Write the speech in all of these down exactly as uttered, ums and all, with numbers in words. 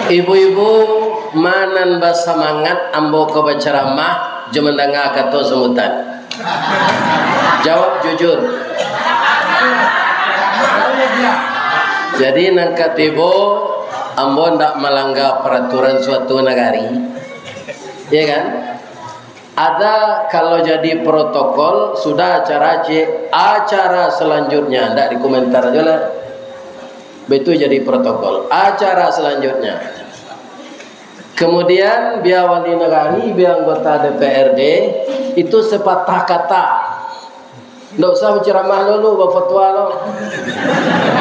Ibu-ibu, ma nan basamangat ambo ko bacaramah jo mandanga kato sambutan? Jawab jujur. Jadi, nan katibo, ambo ndak malangga paraturan suatu nagari. Ya kan? Ada, kalau jadi protokol, sudah acara, cek, acara selanjutnya, ndak dikomentar aja lah. Betul jadi protokol. Acara selanjutnya. Kemudian, bia wali nagari, bia anggota D P R D, itu sepatah kata. Ndak usah baceramah lo lu, bafatwa lo.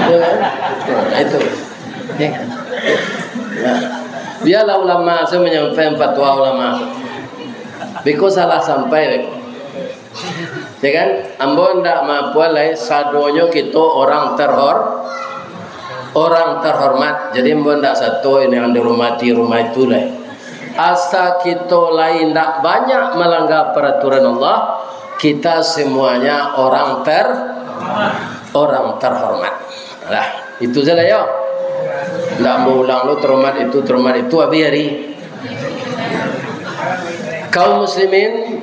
Ya kan? Nah, itu. Ya kan? Nah. Biarlah ulama saya menyampaikan fatwa ulama. Biko salah sampai, biko. Ya kan? Ambo ndak maapuan lai, sadonyo kito orang terhor-, orang terhormat. Jadi, ambo ndak sato ini yang dihormati rumah itu lai. Asa kito lai ndak banyak malangga paraturan Allah, kita semuanya orang ter-, orang terhormat. Lah, itu salah yo. Ndak ambo ulang lo, terhormat itu, terhormat itu, habis hari. Kaum muslimin,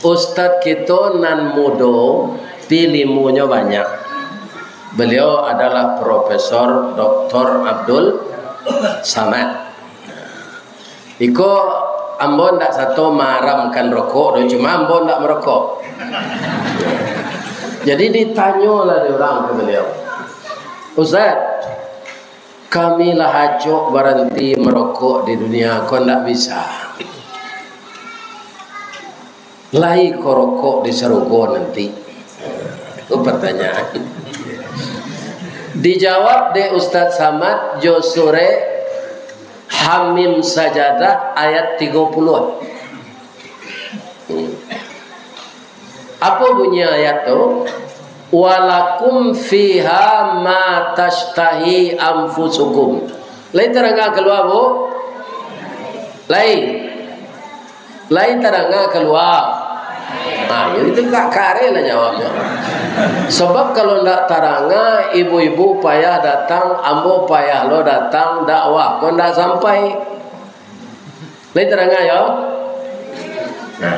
Ustadz kito nan mudo, pi ilimunyo banyak. Beliau adalah Profesor Doktor Abdul Samad. Iko, ambo ndak sato maharamkan rokok doh, cuma ambo ndak marokok. Jadi, ditanyolah dek urang ka baliau, "Ustaz, kami lah acok baranti marokok di dunia ko, ndak bisa. Lai ko rokok di sarugo nanti?" Itu pertanyaan. Dijawab dek Ustaz Samad jo surek Hamim Sajadah ayat tigo puluah. Hmm. Apo bunyi ayat tu? "Walakum fiha ma tashtahi anfusukum." Lai tadanga kalua, Bu? Lai. Lai tadanga kalua? Nah, yo itu ka-, kareh lah jawabnyo. Sabab kalau ndak tadanga, ibu-ibu payah datang, ambo payah lo datang, dakwah ko ndak sampai. Lai tadanga yo? Nah.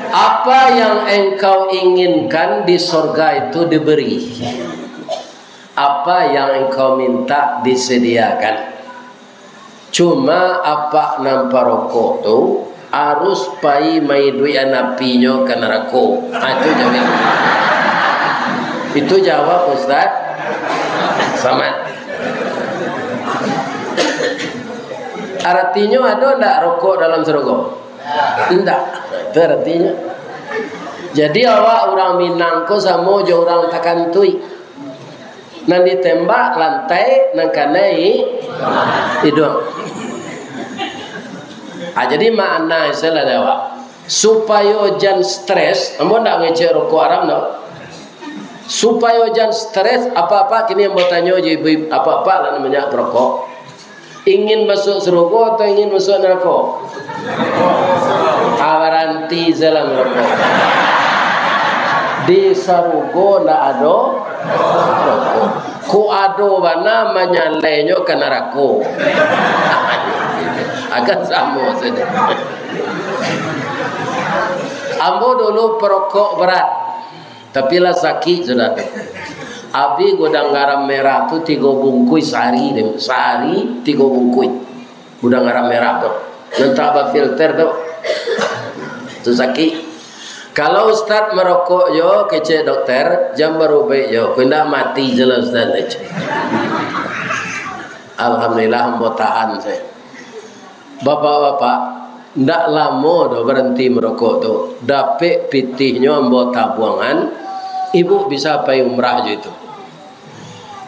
Apa yang engkau inginkan di sorga itu diberi. Apa yang engkau minta disediakan. Cuma apak nan parokok tu harus pai maiduikan apinyo ka narako. Ha, itu jawab. Itu jawab Ustaz Samad. Aratinyo, ado ndak rokok dalam sarugo? Indak. Itu aratinyo. Jadi, awak urang Minang ko samo jo urang Takantuik. Nan ditembak lantai, nan kanai i-, iduang. Ah, jadi makna istilah dek awak. Supayo jan stres, ambo ndak ngecek rokok haram doh. Supayo jan stres, apak-apak kini ambo tanyo je ibu-ibu, apak-apak lah nan banyak barokok. Ingin masuak sarugo atau ingin masuak narako? Ah, baranti salah marokok. Di sarugo ndak ado rokok. Kok ado bana manyalainyo ka narako. Akan samo sajo. Ambo dulu parokok barat. Tapi lah sakik sudah tu. Abih gudang garam merah tu tigo bungkuih sahari deh. Sahari tigo bungkuih. Gudang garam merah tu. Nan tak bafilter tu. Tu sakik. Kalau ustaz marokok jo, kecek dokter, jan barubaik jo. Ko indak mati je lah ustaz, kecek. Alhamdulillah, ambo tahan sajo. Bapak-bapak, ndak lamo doh baranti marokok tu. Dapek pitihnyo ambo tabuangan, ibu bisa pai umrah jo itu.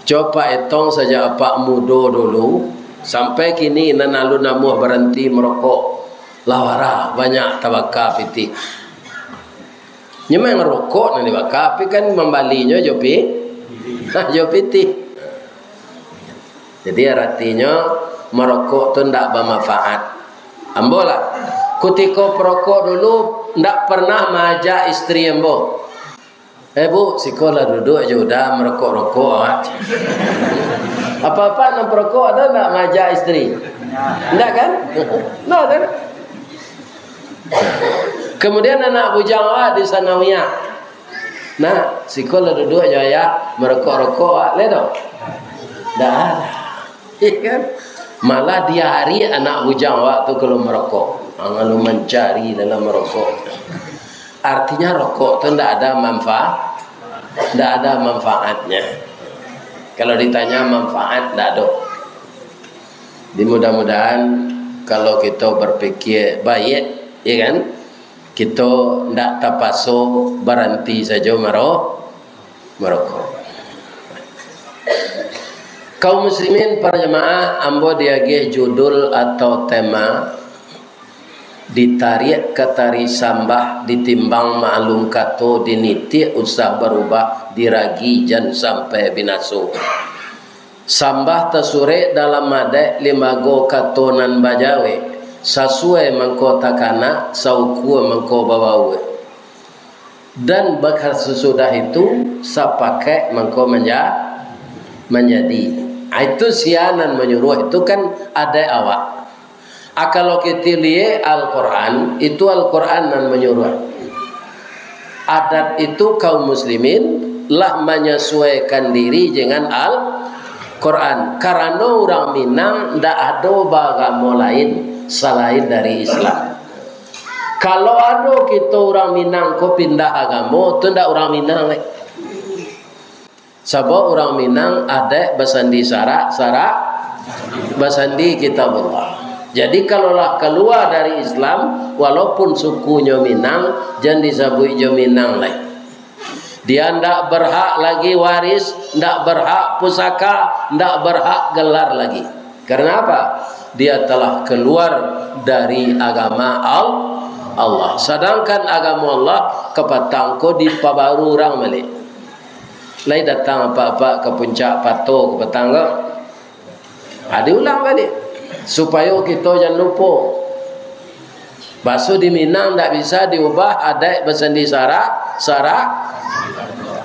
Cubo apak etong sajak apak mudo dulu, sampai kini nan alun namuah baranti marokok. Lah wara, banyak tabaka pitih. Nyo memang rokok nan dibaka, tapi kan mambalinyo jo pi-, jo pitih. Jadi, aratinyo, marokok tu ndak bamanfaat. Ambo lah, kutiko parokok dulu, ndak pernah maajak istri ambo, "Eh, Bu, siko lah duduak jo uda marokok-rokok awak." Apak-apak nan parokok ado ndak maajak istri? Ndak kan? Ndak kan? Kemudian anak bujang awak di sanawiyah. Nah, siko lah duduak jo ayah, marokok-rokok awak lai tu. Ndak ado. Iya kan? Malah diari anak bujang awak tu kalau marokok. Lalu mancari dalam marokok. Artinya rokok tu ndak ada manfa-, ndak ada manfaatnya. Kalau ditanya manfaat, ndak ada. Jadi mudah-mudahan kalau kita berpikir baik, ya kan? Kita ndak tapaso baranti sajo maro-, marokok. Kaum muslimin para jamaah, ambo diagih judul atau tema ditariak ka tari sambah, ditimbang maklum kato, dinitiak usah barubah, diragi jan sampai binaso. Sambah tasurek dalam adaik limbago kato nan bajawek, sasuai mangko takanak, saukua mangko babaua. Dan bakasusudah itu, sapakaik mangko manja-, manjadi. Ah, itu sia nan manyuruah, itu kan adaik awak. Ah, kalau kito liek Al-Quran, itu Al-Quran nan manyuruah. Adat itu kaum muslimin lah manyasuaikan diri dengan Al-Quran. Karano urang Minang ndak ado baagamo lain salain dari Islam. Kalau ado kito urang Minang ko pindah agamo, tu ndak urang Minang lai. Sabab urang Minang adaik basandi sarak, sarak basandi Kitabullah. Jadi, kalau lah kalua dari Islam, walaupun sukunyo Minang, jan disabuik jo Minang lai. Dia ndak berhak lagi waris, ndak berhak pusaka, ndak berhak gelar lagi. Karena apa? Dia telah keluar dari agama Al-, Allah. Sadangkan agamo Allah kapatang ko dipabaru urang baliak. Lai datang apak-apak ka puncak pato kapatang ko? Ha, diulang baliak. Supayo kito jan lupo. Baso di Minang ndak bisa diubah, adaik basandi sarak, sarak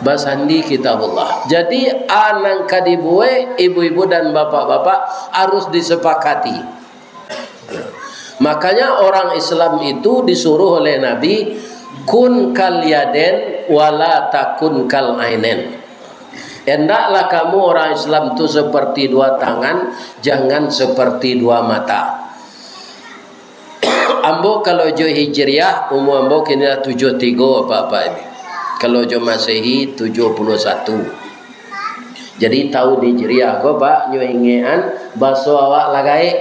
basandi Kitabullah. Jadi, a nan ka dibuek ibu-ibu dan bapak-bapak harus disepakati. Makanya orang Islam itu disuruh oleh Nabi, "Kun kal yadain wala takun kal ainain." Hendaklah kamu orang Islam tu seperti dua tangan, jangan seperti dua mata. Ambo kalau jo Hijriah, umua ambo kini lah tujuah tigo, apak-apak ini. Kalau jo Masehi, tujuah puluah satu. Jadi, tahun Hijriah ko, Pak, nyo ingekan, baso awak lah gaek.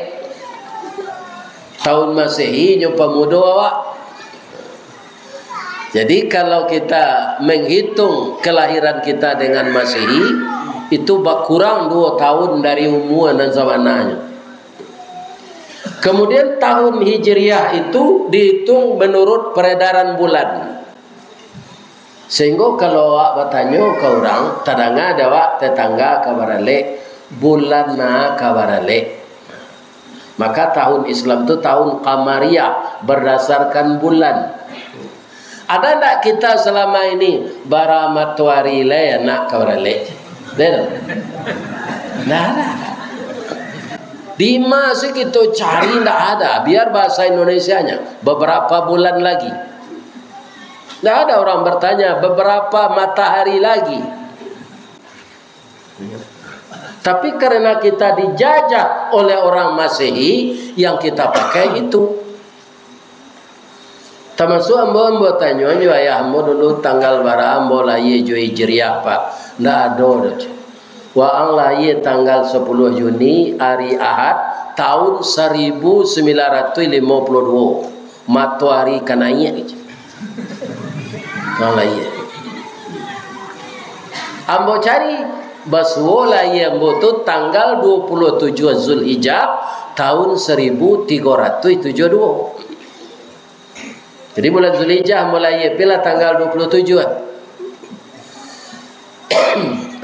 Tahun Masehi nyo pamudo awak. Jadi, kalau kita menghitung kelahiran kita dengan Masehi, itu bakurang duo tahun dari umua nan sabananyo. Kemudian, tahun Hijriah itu dihitung menurut peredaran bulan. Sehinggo kalau awak batanyo ka urang, tadanga dek awak tetangga ka baralek, bulan na ka baralek. Maka tahun Islam tu tahun Qamariyah, berdasarkan bulan. Ada ndak kita selama ini bara matoari lai anak ka baralek? Ada ndak? Ndak ada. Di ma se kito cari ndak ada, biar bahasa Indonesianya, beberapa bulan lagi. Ndak ada orang bertanya, "Beberapa matahari lagi?" Tapi karena kita dijajah oleh orang Masehi, yang kita pakai itu. Tamasuak ambo, ambo tanyo jo ayah ambo dulu, tanggal bara ambo lahia jo Hijriah, Pak? Ndak ado doh. Waang lahia tanggal sapuluah Juni, ari Ahad, tahun saribu sambilan ratuih limo puluah duo. Matoari ka naiak. Waang lahia. Ambo cari, basuo lahia ambo tu tanggal duo puluah tujuah Zulhijjah, tahun saribu tigo ratuih tujuah duo. Jadi, bulan Zulhijjah mulai, pi lah tanggal duo puluah tujuah.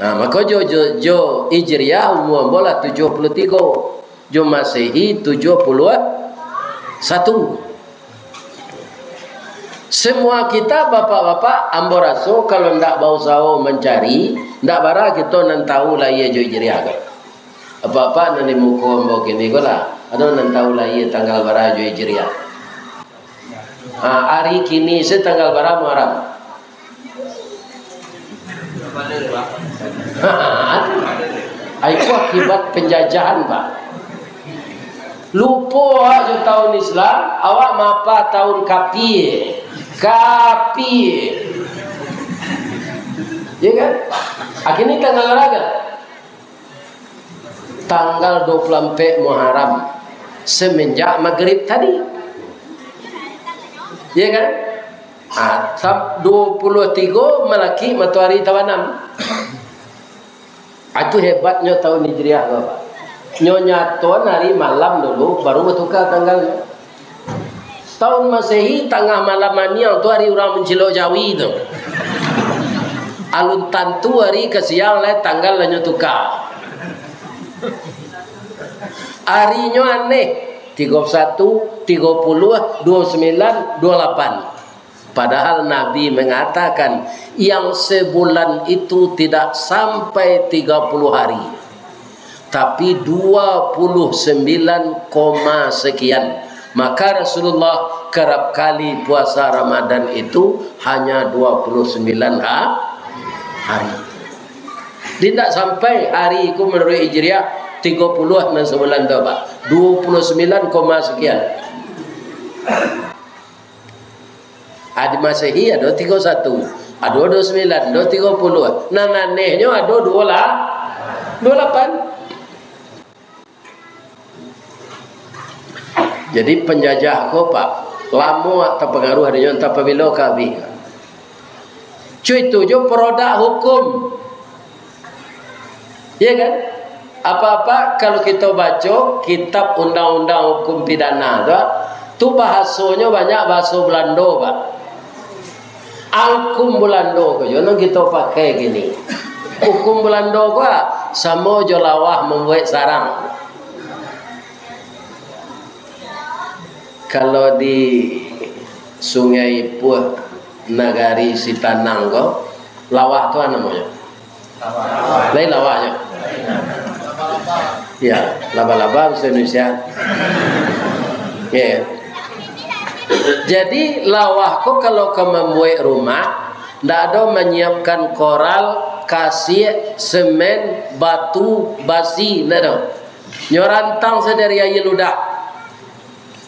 Nah, mako jo, jo, jo Hijriah umua ambo lah tujuah puluah tigo, jo Masehi tujuah puluah satu. Semua kita, bapak-bapak, ambo raso kalau ndak bausaho mancari, ndak bara kito nan tahu lahia jo Hijriah ko. Apak-apak nan di muko ambo kini ko lah, ado nan tahu lahia tanggal bara jo Hijriah? Ha, ari kini se tanggal bara Muharram? Ai, ko akibat penjajahan, Pak. Lupo awak jo tahun Islam, awak maapa tahun kapie. Kapie. Ya kan? Akhirnya tanggal bara? Tanggal dua puluh ampek Muharram, semenjak magrib tadi. Ya kan? Ah, sam-, dua puluh tigo malaki matoari tabanam. Ah, itu hebatnyo tahun Hijriah tu, Pak. Nyo nyatoan ari malam dulu, baru batuka tanggalnyo. Tahun Masehi, tangah malam maniang tu ari urang mancilok jawi tu. Alun tantu ari ka siang lai, tanggal lah nyo tuka. Arinyo aneh, tigo puluh satu, tigo puluh, dua puluh sembilan, dua puluh lapan. Padahal Nabi mengatakan, yang sebulan itu tidak sampai tiga puluh hari, tapi dua puluh sembilan koma sekian. Maka Rasulullah kerap kali puasa Ramadan itu hanya dua puluh sembilan ha-, hari. Jadi, indak sampai ari ku menurut Hijriah tigo puluh nan sebulan tu, Pak. Dua puluh sembilan koma sekian. Adi Masehi ado tigo satu, ado dua sembilan, ado tigo puluh. Nan anehnyo ado dua lah, dua lapan. Jadi, penjajah ko, Pak, lamo tapangaruah dinyo, antah pabilo ka abih. Cuy, itu jo produk hukum. Iya kan? Apa-apa kalau kito baco kitab undang-undang hukum pidana tu, tu bahasonyo banyak bahaso Balando, Pak. Hukum Balando ko jo nan kito pakai kini. Hukum Balando ko, ah, samo jo lawah mambuek sarang. Kalau di Sungai Ipuh, nagari Sitanang ko, lawah tu namonyo. Lain lawahnyo. Ya, laba-laba bahasa Indonesia. Ya. Jadi, lawah ko kalau ka mambuek rumah, ndak ado manyiapkan koral, kasiak, semen, batu, basi, ndak ado. Nyo rantang se dari aia ludah.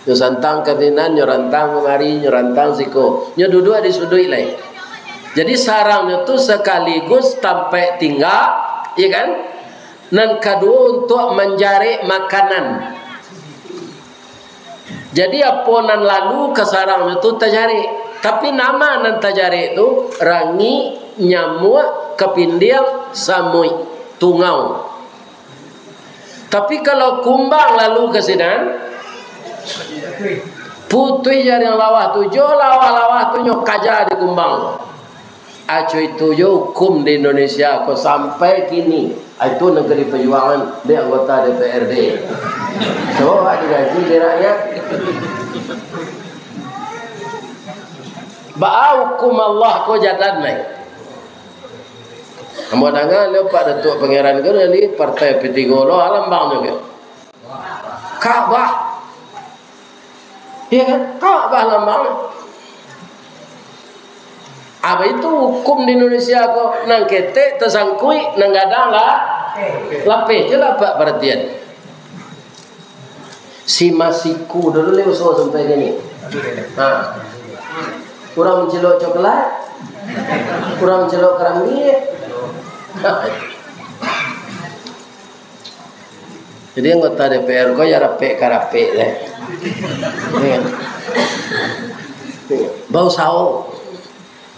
Nyo santang ka sinan, nyo rantang kamari, nyo rantang siko. Nyo duduak di suduik lai. Jadi, sarangnyo tu sakaligus tampek tingga, iya kan? Nan kaduo, untuak manjarek makanan. Jadi, apo nan lalu ka sarangnyo tu tajarek. Tapi, nama nan tajarek tu? Rangik, nyamuak, kapindiang, samuik, tungau. Tapi, kalau kumbang lalu ka sinan, putuih jariang lawah tu, jo lawah-lawah tu nyo kaja di kumbang. Aco itu jo hukum di Indonesia ko sampai kini. Ah, itu Negeri Perjuangan di anggota D P R D. Coba digaji di rakyat. Baa hukum Allah ko jalan lai. Ambo danga lo Pak Datuak Pangeran ko dari Partai P tigo lo, alambangnyo ko. Ka'bah. Iya kan? Ka'bah lambang. Apa itu hukum di Indonesia ko? Nan ketek tasangkuik, nan gadang lah lapeh. Jelas Pak perhatian. Si Masiku dulu le usaha sampai kini. Ha. Urang mancilok coklat, urang mancilok karambia. Jadi anggota D P R ko ya rapek ka rapek deh. Iya. Iya. Bausaho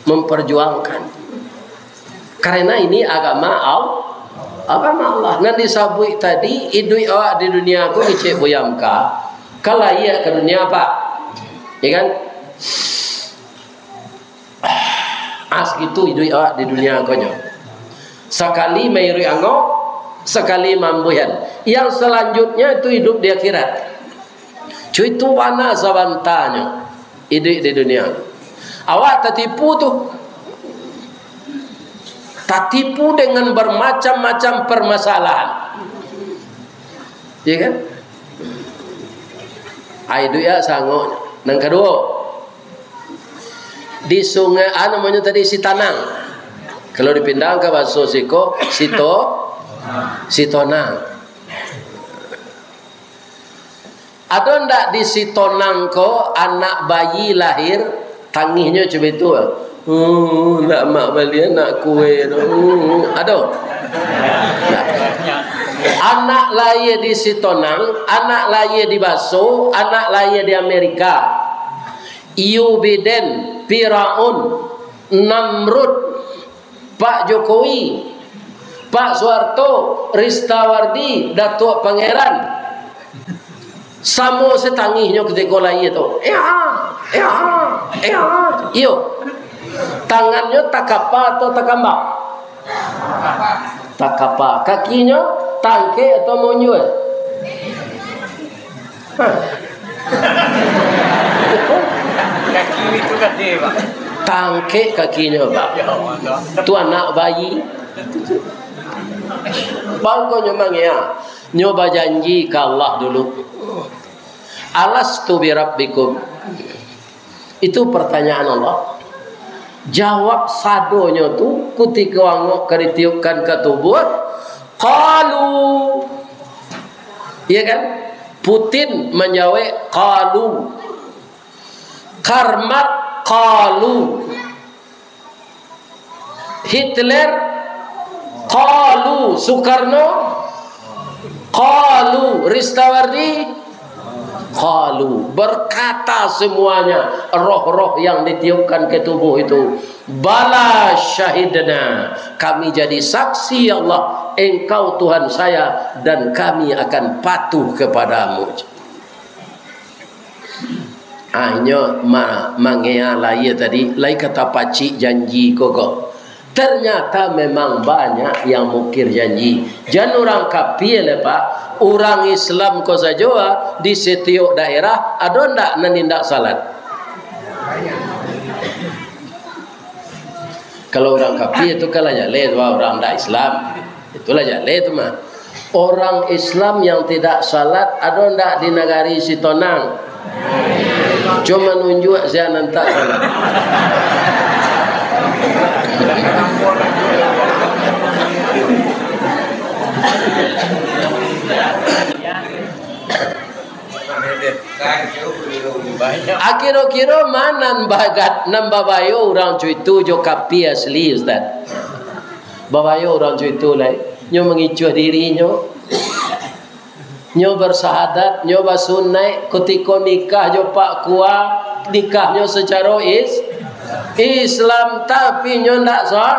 memperjuangkan. Karena ini agama Al-, agama Allah. Nan disabuik tadi, iduik awak di dunia ko kecek buyam ka, ka lahia ka dunia, Pak. Ya kan? Ah, sakitu iduik awak di dunia ko nyo. Sakali mairuik angok, sakali mambuihan. Yang selanjutnya itu hidup di akhirat. Cuy, itu bana sabantanyo iduik di dunia. Awak tatipu tu. Tatipu dengan bermacam-macam permasalahan. Iya kan? Ai, duit ya sangok. Nan kaduo, di sungai, ah, namonyo tadi, Sitanang. Kalau dipindahan ka baso siko, Sito, Sitonang. Ado ndak di Sitonang ko anak bayi lahir, tangihnyo cuma itu, ah? "Hmm, ndak mak bali anak kue tu." Hmm, ado? Ndak. Anak lahir di Sitonang, anak lahir di Baso, anak lahir di Amerika. Joe Biden, Firaun, Namrud, Pak Jokowi, Pak Soeharto, Ristawardi, Datuak Pangeran. Samo satangihnyo kutiko lahia tu. Ea, ea, ea. Iyo. Tangannyo takapa atau takambang? Takapa. Kakinyo tangkek atau monjuak? Hah. Kaki itu kata, Pak. Tangkek kakinyo, Pak. Ya Allah. Tu anak bayi. Bangkonyo mangea. Nyo bajanji ka Allah dulu. "Alastu birabbikum?" Itu pertanyaan Allah. Jawab sadonyo tu, kutiko angok ka ditiupkan ka tubuah, qalu. Iya kan? Putin manjawek, qalu. Karl Marx, qalu. Hitler, qalu. Soekarno, qalu. Ristawardi, qalu. Berkata semuanya, roh-roh yang ditiupkan ke tubuh itu, "Bala syahidna, kami jadi saksi, ya Allah, Engkau Tuhan saya, dan kami akan patuh kepadamu." Ah, inyo ma-, mangea lahia tadi, lai ka tapacik janji ko ko. Ternyata memang banyak yang mukir janji. Jan urang kapia lai, Pak. Urang Islam ko sajo, ah, di setiok daerah, ado ndak nan indak salat? Kalau urang kapia tu kan lah jaleh tu, ah, urang ndak Islam. Itulah jaleh tu mah. Orang Islam yang tidak salat ado ndak di nagari Sitonang? Cuma nunjuak sia nan tak salat. Ah, kiro-kiro ma nan bagat, nan babayo urang co itu jo kapia asli, Ustaz? Babayo urang co itu lai. Nyo mangicuah dirinyo. Nyo bersahadat, nyo basunaik, kutiko nikah jo Pak Kua, nikahnyo sacaro is-, Islam, tapi nyo ndak sah,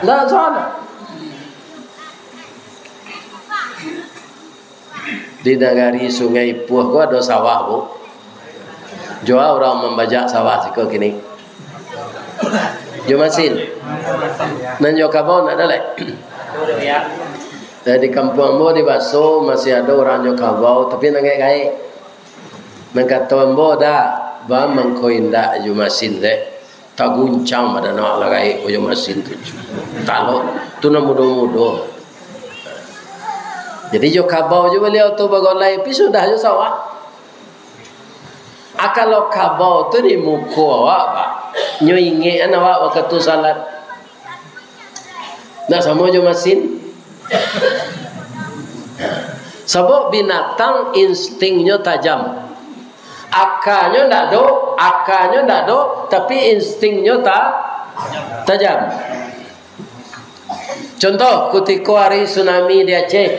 ndak salat. Di nagari Sungai Ipuah ko ado sawah, Bu. Jua urang mambajak sawah siko kini. Jo masin. Nan jo kabau ndak ado lai. Eh, di kampuang ambo di Baso masih ado urang jo kabau, tapi nan gaek-gaek. Nan kato ambo, "Da, ba mangko indak jo masin dek. Taguncang badan awak lah gaek ko jo masin tu." Talok tu nan mudo-mudo. Jadi jo kabau jo baliau tu bagolai, tapi sudah jo sawah. Ah, kalau kabau tu di muko awak, Pak, nyo ingek an awak wakatu salat. Ndak samo jo masin. Sabab binatang instingnyo tajam. Akanyo ndak do, akanyo ndak do, tapi instingnyo ta-, tajam. Contoh, kutiko ari tsunami di Aceh.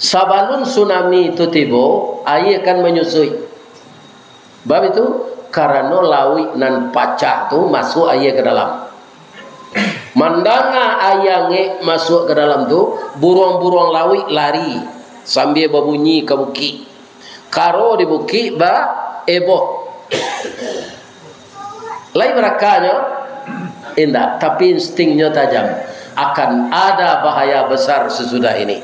Sabalun tsunami tu tibo, aia kan manyusuik. Bab itu, karano lauik nan pacah tu masuak aia ka dalam. Mandanga aia angek masuak ka dalam tu, buruang-buruang lauik lari sambia babunyi ka bukik. Karo di bukik baeboh. Lai barakanyo? Indak, tapi instingnyo tajam. Akan ada bahaya besar sesudah ini.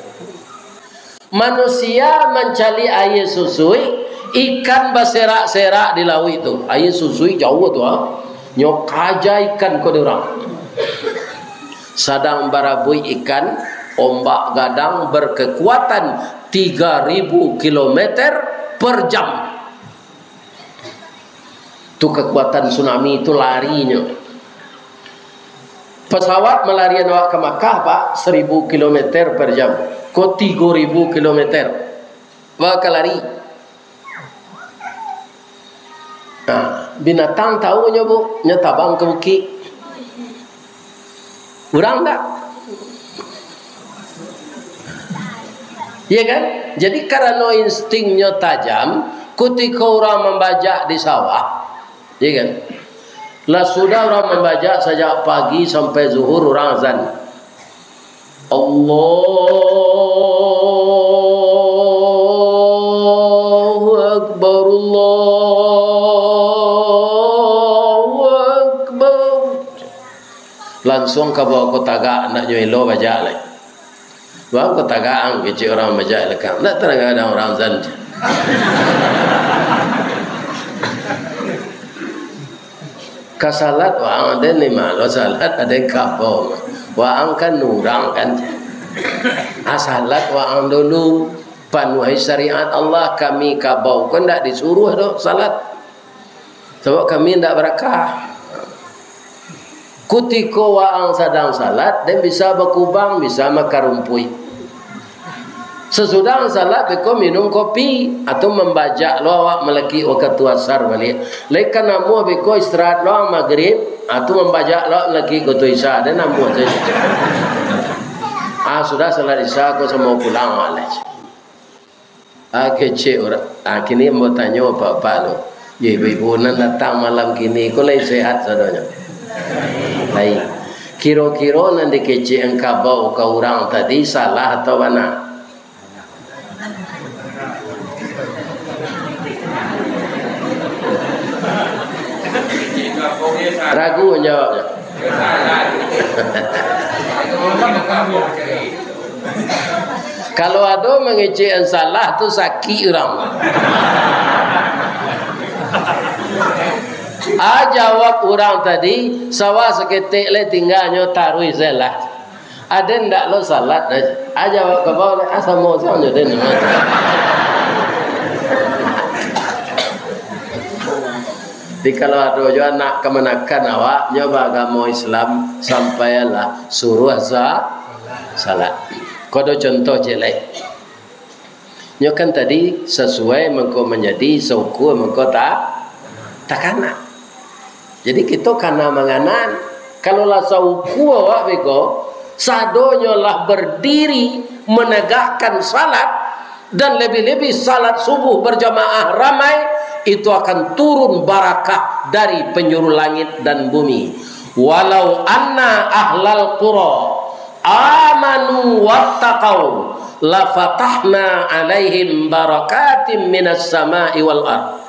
Manusia mancaliak aia susuik, ikan baserak-serak di lauik tu. Aia susuik jauah tu, ha. Nyo kaja ikan ko di urang. Sadang barabuik ikan, Ombak gadang berkekuatan tiga ribu kilometer per jam. Tu kekuatan tsunami tu larinyo. Pesawat malarian awak ka Makkah, Pak, seribu kilometer per jam. Ko tigo ribu kilometer. Awak ka lari. Nah, binatang tahu nyo, Bu, nyo tabang ka bukik. Urang ndak? Iya kan? Jadi, karano instingnyo tajam, kutiko urang mambajak di sawah, iya kan? Lah sudah urang mambajak sajak pagi sampai zuhur, urang azan. Allahu Akbar, Allahu Akbar. Lansuang kabau ko tagak, anaknyo elo bajak lai. Bang ko tagak ang, kecek urang bajak lekang. Ndak tadanga urang azan. Ka salat waang, aden ni malo salat, aden kabau. Waang kan urang kan. Ah, salat waang dulu, panuahi syariat Allah, kami kabau ko ndak disuruah doh salat. Sabab kami ndak barakah. Kutiko waang sadang salat, den bisa bakubang, bisa makarumpuik. Sasudah salat, beko minum kopi, atau mambajak lo awak malakik wakatu asar baliak. Lai ka namuah beko istirahat lo magrib, atau mambajak lo malakik wakatu isya, ado namuah tu. Ah, sudah salat isya, ko samo pulang, malas. Ah, kecek urang. Ah, kini ambo tanyo apak-apak tu. Yo, ibu-ibu nan datang malam kini ko lai sehat sadonyo? Lai. Kiro-kiro nan dikecek ang kabau ka urang tadi salah atau bana? Ragu manjawabnyo. Kalau ado mangecek ang salah tu, sakik urang. Ah, jawab urang tadi, sawah saketek lai tingganyo, taruih sajolah. Aden ndak lo salat, ah, jawab kabau lai, ah, samo sajo den. Jadi, kalau ado jo anak kamanakan awak, nyo baagamo Islam, sampaianlah suruah sa-, salat. Ko ado contoh ciek lai. Nyo kan tadi sasuai mangko manjadi, saukua mangko ta-, takana. Jadi kito kana manganan. Kalau lah saukua awak beko, sadonyo lah berdiri menegakkan salat, dan lebih-lebih salat subuh berjamaah ramai, itu akan turun barakah dari penjuru langit dan bumi. Walau anna ahlal qura amanu wattaqau, lafatahna alaihim barakatim minas sama'i wal ard.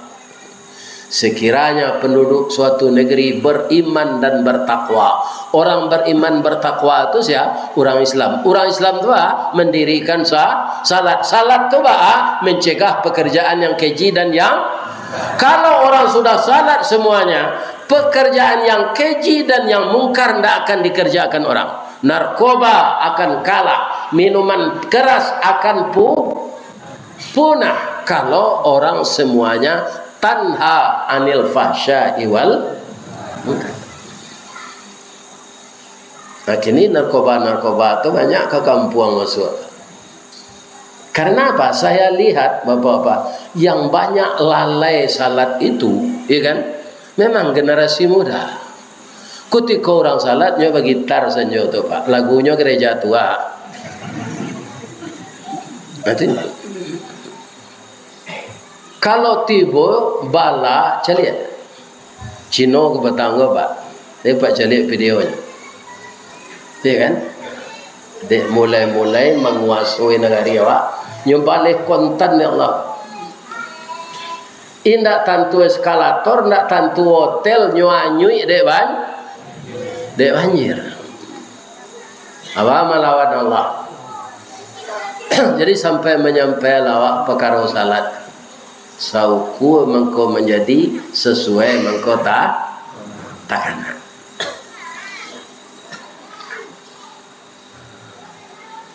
Sekiranya penduduk suatu negeri beriman dan bertakwa. Orang beriman bertakwa tu sia? Urang Islam. Urang Islam tu, ah, mendirikan sa-, salat. Salat tu, ah, mencegah pekerjaan yang keji dan yang, kalau orang sudah salat semuanya, pekerjaan yang keji dan yang mungkar ndak akan dikerjakan orang. Narkoba akan kalah, minuman keras akan pu-, punah kalau orang semuanya tanha anil fahsya'i wal munkar. Nah, kini narkoba-narkoba tu banyak ka kampuang masuak. Karena apa? Saya lihat, Bapak-bapak, yang banyak lalai salat itu, ya kan, memang generasi muda. Kutiko urang salat, nyo bagitar sanjo tu, Pak. Lagunyo gereja tua. Nanti, kalau tibo bala, caliak. Cino ko batanggo, Pak. Dek Pak caliak videonyo. Iya kan? Dek mulai-mulai manguasoi nagari awak. Nyo baleh kontan, ya Allah. Indak tantu eskalator, indak tantu hotel, nyo anyuik dek ban-, dek banjir. Apa malawan Allah? Jadi sampai manyampai lawak pakaro salat. Saukua mangko manjadi, sasuai mangko ta-, takana.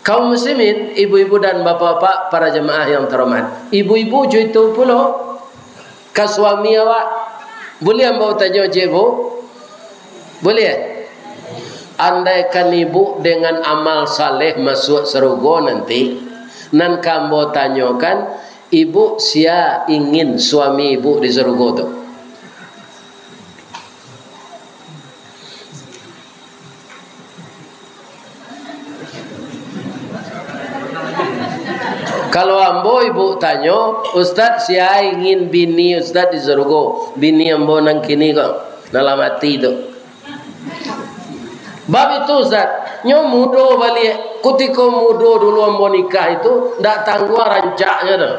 Kaum muslimin, ibu-ibu dan bapak-bapak, para jamaah yang terhormat. Ibu-ibu jo itu pulo ka suami awak. Buliah ambo tanyo, Cik Bu? Buliah? Andaikan ibu dengan amal saleh masuak sarugo nanti, nan ka ambo tanyokan, ibu, sia ingin suami ibu di sarugo tu? Kalau ambo ibu tanyo, "Ustaz, sia ingin bini Ustaz di sarugo?" Bini ambo nan kini ko, nan lah mati tu. Bab itu, Ustaz, nyo mudo baliak. Kutiko mudo dulu ambo nikah itu, ndak tangguang rancaknyo tu.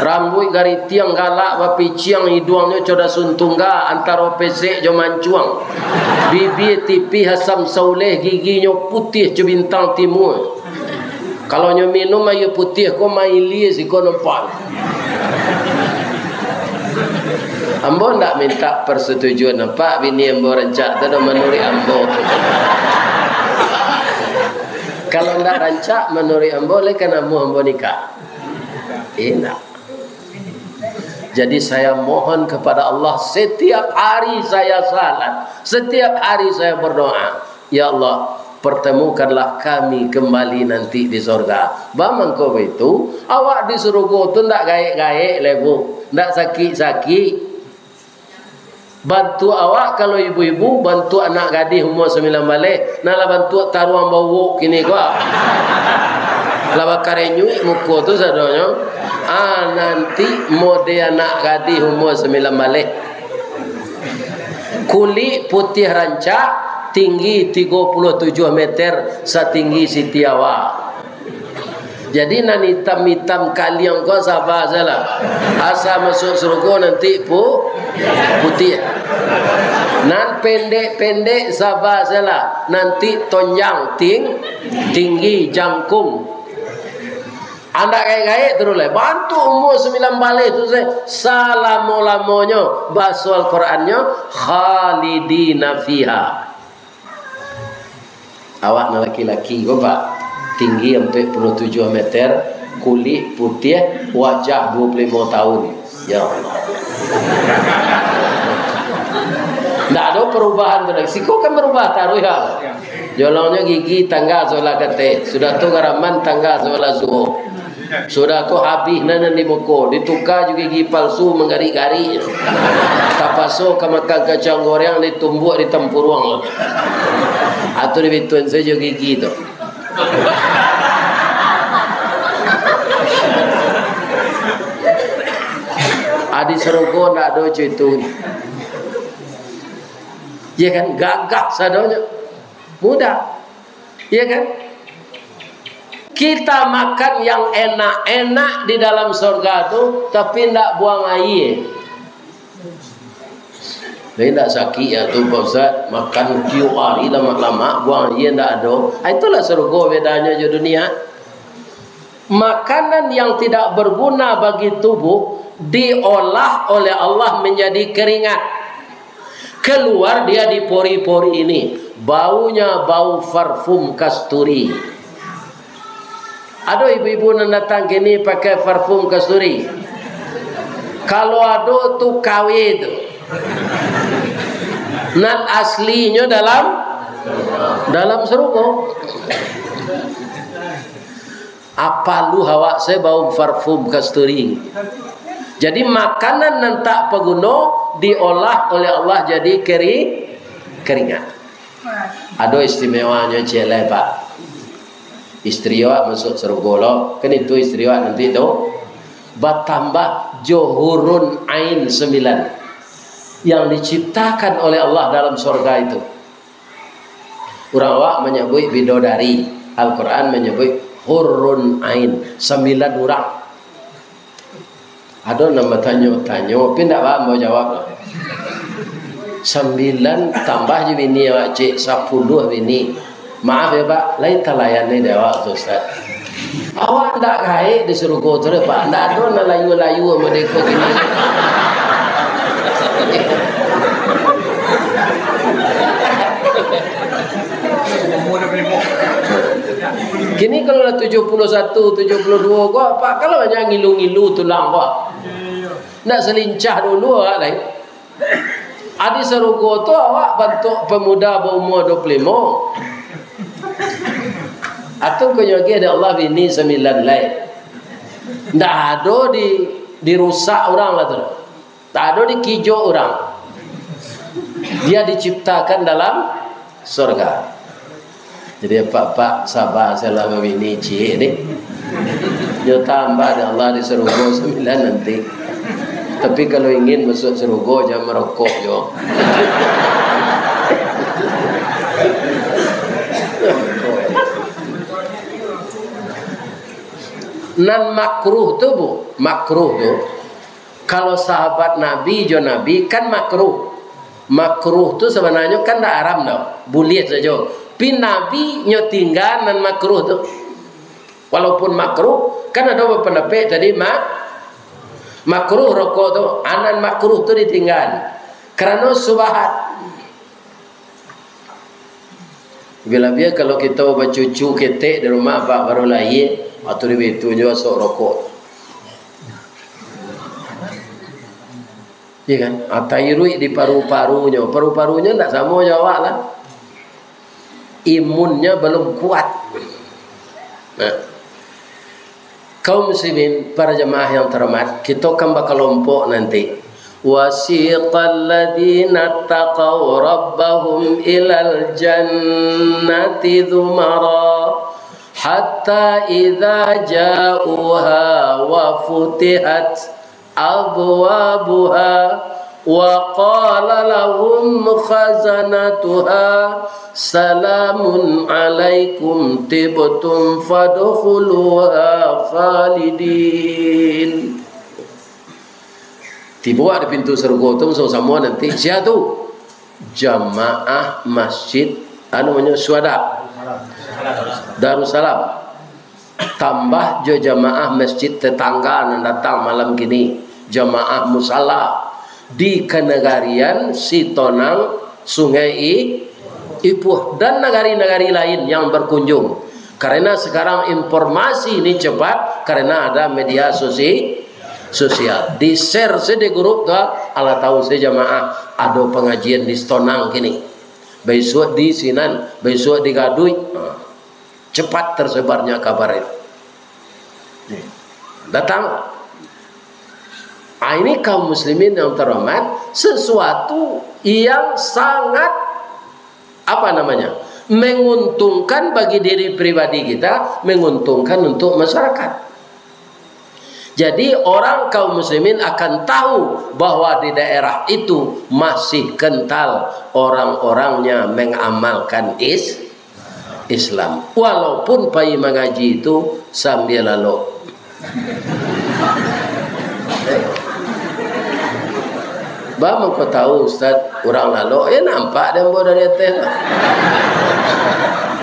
Rambuik garitiang galak bapiciang, iduangnyo coda suntungga antaro pesek jo mancuang. Bibia tipih asam sauleh, giginyo putiah jo bintang timua. Kalau nyo minum aia putiah ko, mailia siko nampak. Ambo ndak minta persetujuan, nampak bini ambo rancak tu dah manuruik ambo. Kalau ndak rancak manuruik ambo, lai ka namuah ambo nikah? Indak. Jadi, saya mohon kepada Allah, setiap hari saya salat, setiap hari saya berdoa, "Ya Allah, pertemukanlah kami kembali nanti di sorga." Bamangko baitu, awak di sarugo tu ndak gaek-gaek lai, Bu, ndak sakik-sakik. Bantuak awak, kalau ibu-ibu, bantuak anak gadih umua sambilan baleh, nan lah bantuak taruang bauwok kini ko. Lah bakarenyuik muko tu sadonyo. Ah, nanti mode anak gadih umua sambilan baleh. Kulik putiah rancak, tinggi tigo puluah tujuah meter, satinggi Siti Hawa. Jadi, nan itam-itam kaliang ko saba sajolah. Asa masuak sarugo nanti pu-, putiah. Nan pendek-pendek saba sajolah, nanti tonjang, ting-, tinggi, jangkung. Andak gaek-gaek taruih lai. Bantuak umua sambilan baleh tu se, salamo-lamonyo. Baso Al-Qurannyo, "Khalidina fiha." Awak nan laki-laki ko, Pak, tinggi ampek puluah tujuah meter, kulik putiah, wajah duo puluah limo tahun. Ya Allah. Ndak ado perubahan tu lai. Siko kan berubah taruih, ha. Jolongnyo gigi tangga sabalah kateh, sudah tu garaman tangga sabalah suok. Sudah tu habih nan, nan di muko, dituka jo gigi palsu manggarik-garik. Tapaso ka makan kacang goreng, ditumbuak di tampuruang. Atau dibituan sajo gigi tu. Adi sarugo ndak ado cuy tu. Ya kan? Gagah sadonyo. Mudah. Iya kan? Kita makan yang enak-enak di dalam sorga tu, tapi ndak buang aia. Jadi ndak sakik ya tu, Pak Ustaz, makan tiok hari lamak-lamak, buang aia ndak ado. Ah, itulah sorga bedanyo jo dunia. Makanan yang tidak berguna bagi tubuh diolah oleh Allah menjadi keringat. Keluar dia di pori-pori ini. Baunya bau parfum kasturi. Ado ibu-ibu nan datang kini pakai parfum kasturi? Kalau ado tu K W tu. Nan aslinyo dalam, dalam sarugo. Apo lu awak se bau parfum kasturi. Jadi, makanan nan tak paguno diolah oleh Allah jadi keri-, keringat. Ado istimewanyo ciek lai, Pak. Istri awak masuak sarugo lo, kan itu istri awak nanti tu. Batambah jo hurun ain sambilan yang diciptakan oleh Allah dalam sorga itu. Urang awak manyabuik bidodari, Al-Quran manyabuik hurun ain, sambilan urang. Ado nan batanyo-tanyo, tapi ndak paham ambo jawab doh. Sambilan tambah jo bini awak ciek, sapuluah bini. Maaf ya, Pak, lai talayan ni dek awak tu, Ustaz. Awak ndak gaek di sarugo tu deh, Pak. Ndak ado nan layu-layu model ko kini. Kini kalau lah tujuh puluh satu, tujuh puluh dua ko, apak kalau banyak ngilu-ngilu tulang ko. Ndak salincah dulu awak lai. Adi sarugo tu awak bantuak pamuda baumua dua puluh limo. Atau konyo lagi ada Allah bini sambilan lai. Ndak ado di, dirusak urang lah tu. Tak ado dikijo urang. Dia diciptakan dalam surga. Jadi, apak-apak, saba salah babini ciek ni. Nyo tambah dek Allah di sarugo sambilan nanti. Tapi kalau ingin masuk sarugo, jangan marokok jo. Nan makruh tu, Bu, makruh tu, kalau sahabat Nabi jo Nabi kan makruh. Makruh tu sabananyo kan ndak haram doh, buliah sajo. Pi Nabi nyo tingga nan makruh tu. Walaupun makruh, kan ado bapandapek tadi ma-, makruh rokok tu, a nan makruh tu ditingga. Karano subahat. Labiah-labiah kalau kito bacucu ketek di rumah, apak baru lahia, atau di bitu nyo asok rokok. Iya kan? Ah, tairuik di paru-parunyo. Paru-parunyo ndak samo jo awak lah. Imunnya belum kuat. Nah. Kaum muslimin, para jamaah yang terhormat, kito kan bakalompok nanti. وسيق الذين اتقوا ربهم إلى الجنة زمرا حتى إذا جاءوها وفتحت أبوابها وقال لهم خزنتها سلام عليكم طبتم فادخلوها خالدين. Tibo di pintu sarugo tu samo-samo nanti. Sia tu? Jamaah Masjid, anu namonyo, Syuhada Darussalam. Tambah jo jamaah masjid tetangga nan datang malam kini, jamaah musala di kanagarian Sitonang, Sungai I-, Ipuh, dan nagari-nagari lain yang berkunjung. Karena sekarang informasi ini cepat, karena ada media sosi-, sosial. Di-share se di grup tu, alah tahu se jamaah ado pangajian di Sitonang kini. Baisuak di sinan, baisuak di Gaduik. Ha. Cepat tersebarnya kabar itu. Nih, datang. Ah, ini kaum muslimin yang terhormat, sesuatu yang sangat, apa namanya, menguntungkan bagi diri pribadi kita, menguntungkan untuk masyarakat. Jadi, orang kaum muslimin akan tahu bahwa di daerah itu masih kental orang-orangnya mengamalkan is-, Islam. Walaupun pai mangaji tu sambia lalok. Ba mangko tahu, Ustaz, urang lalok? Eh, nampak dek ambo dari ateh tu.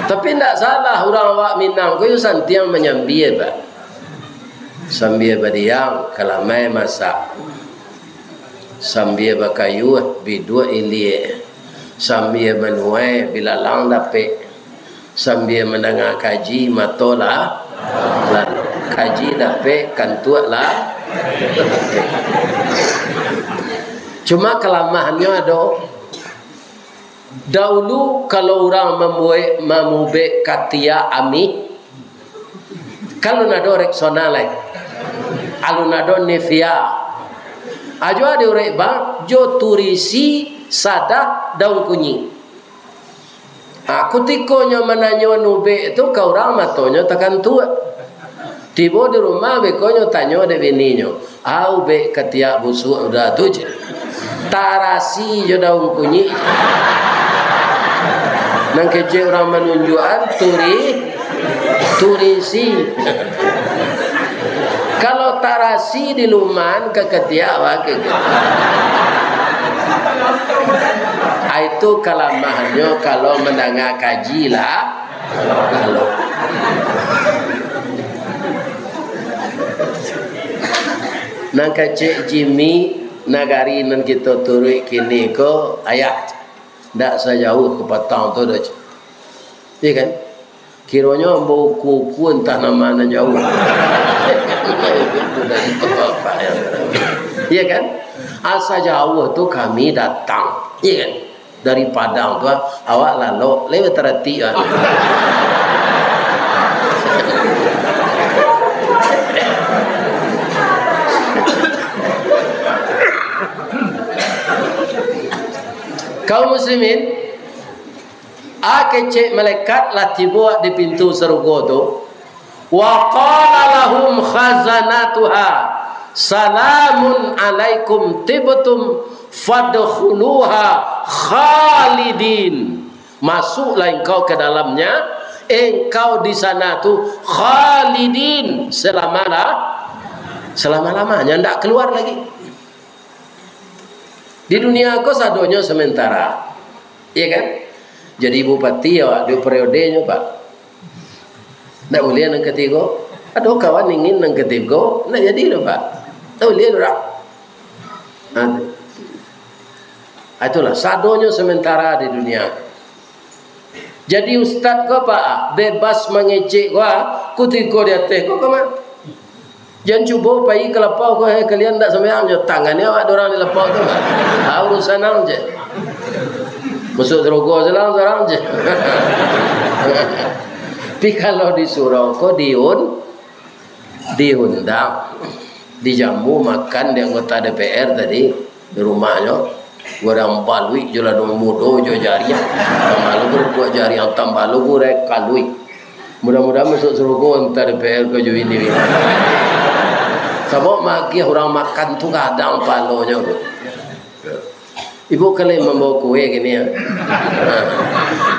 Tapi ndak salah, urang awak Minang ko yo santiang manyambia, ba. Sambia badiang, kalamai masak. Sambia bakayuah, biduak iliak. Sambia manuai, bilalang dapek. Sambia mandanga kaji, mato lah lalok. Kaji dapek, kantuak lah dapek. Cuma kalamahannyo ado. Daulu kalau urang mambuek, mamubek katiak amih, kan alun ado Rexona lai. Alun ado Nivea. Ajo diurek bang, jo turisi, sadah, daun kunyik. Ha, kutikonyo mananyo nubek tu ka urang, matonyo takantuak. Tibo di rumah, bekonyo tanyo dek bininyo, "Au bek katiak busuak udah tu je. Tarasi jo daun kunyik." Nan kecek urang manunjuakan, turi-, turisi. Kalau tarasi di luman, ka katiak bakeh. Ai tu kalamahannyo kalau mandanga kaji lah. Lalu, nan kecek Jimmy, nagari nan kito turuik kini ko, ayah, ndak sajauah ka patang tu doh. Iya kan? Kironyo ambo uku-uku, antah nan ma nan jauah. Iya kan? Asa jauah tu kami datang. Iya kan? Dari Padang tu, ah, awak lalok, lai bataratik, ah. Kaum muslimin, ah, kecek malaikat lah tibo di pintu sarugo tu. Wa qala lahum khazanatuha, "Salamun alaikum tibtum fadkhuluha khalidin." Masuklah engkau ke dalamnya, engkau di sana tu khalidin, selama la-, selama-lamanya, ndak keluar lagi. Di dunia ko sadonyo sementara. Iya kan? Jadi bupati awak duo periodenyo, Pak. Ndak buliah nan katigo. Ado kawan ingin nan katigo, ndak jadi doh, Pak. Ndak buliah doh, Pak. Nah, itulah, sadonyo sementara di dunia. Jadi ustaz ko, Pak, bebas mangecek ko, ah, kutiko di ateh ko, ko mah. Jan cubo pai ka lapau ko, "Hei, kalian ndak sambayang jo, tangani awak dorang di lapau tu." Ah, urusan ang je. Masuk sarugo salang sorang je. Tapi kalau di surau ko diun-, diundang, dijamu makan di anggota D P R tadi, di rumahnyo. Urang baluik jo ladang mudo jo jariang. Tambah lugu buah jariang, tambah lugu rek kaluik. Mudah-mudahan masuk sarugo antah D P R ko jo bini. Sabab magiah urang makan tu gadang palonyo tu. Ibu kalian mambawa kue gini ya.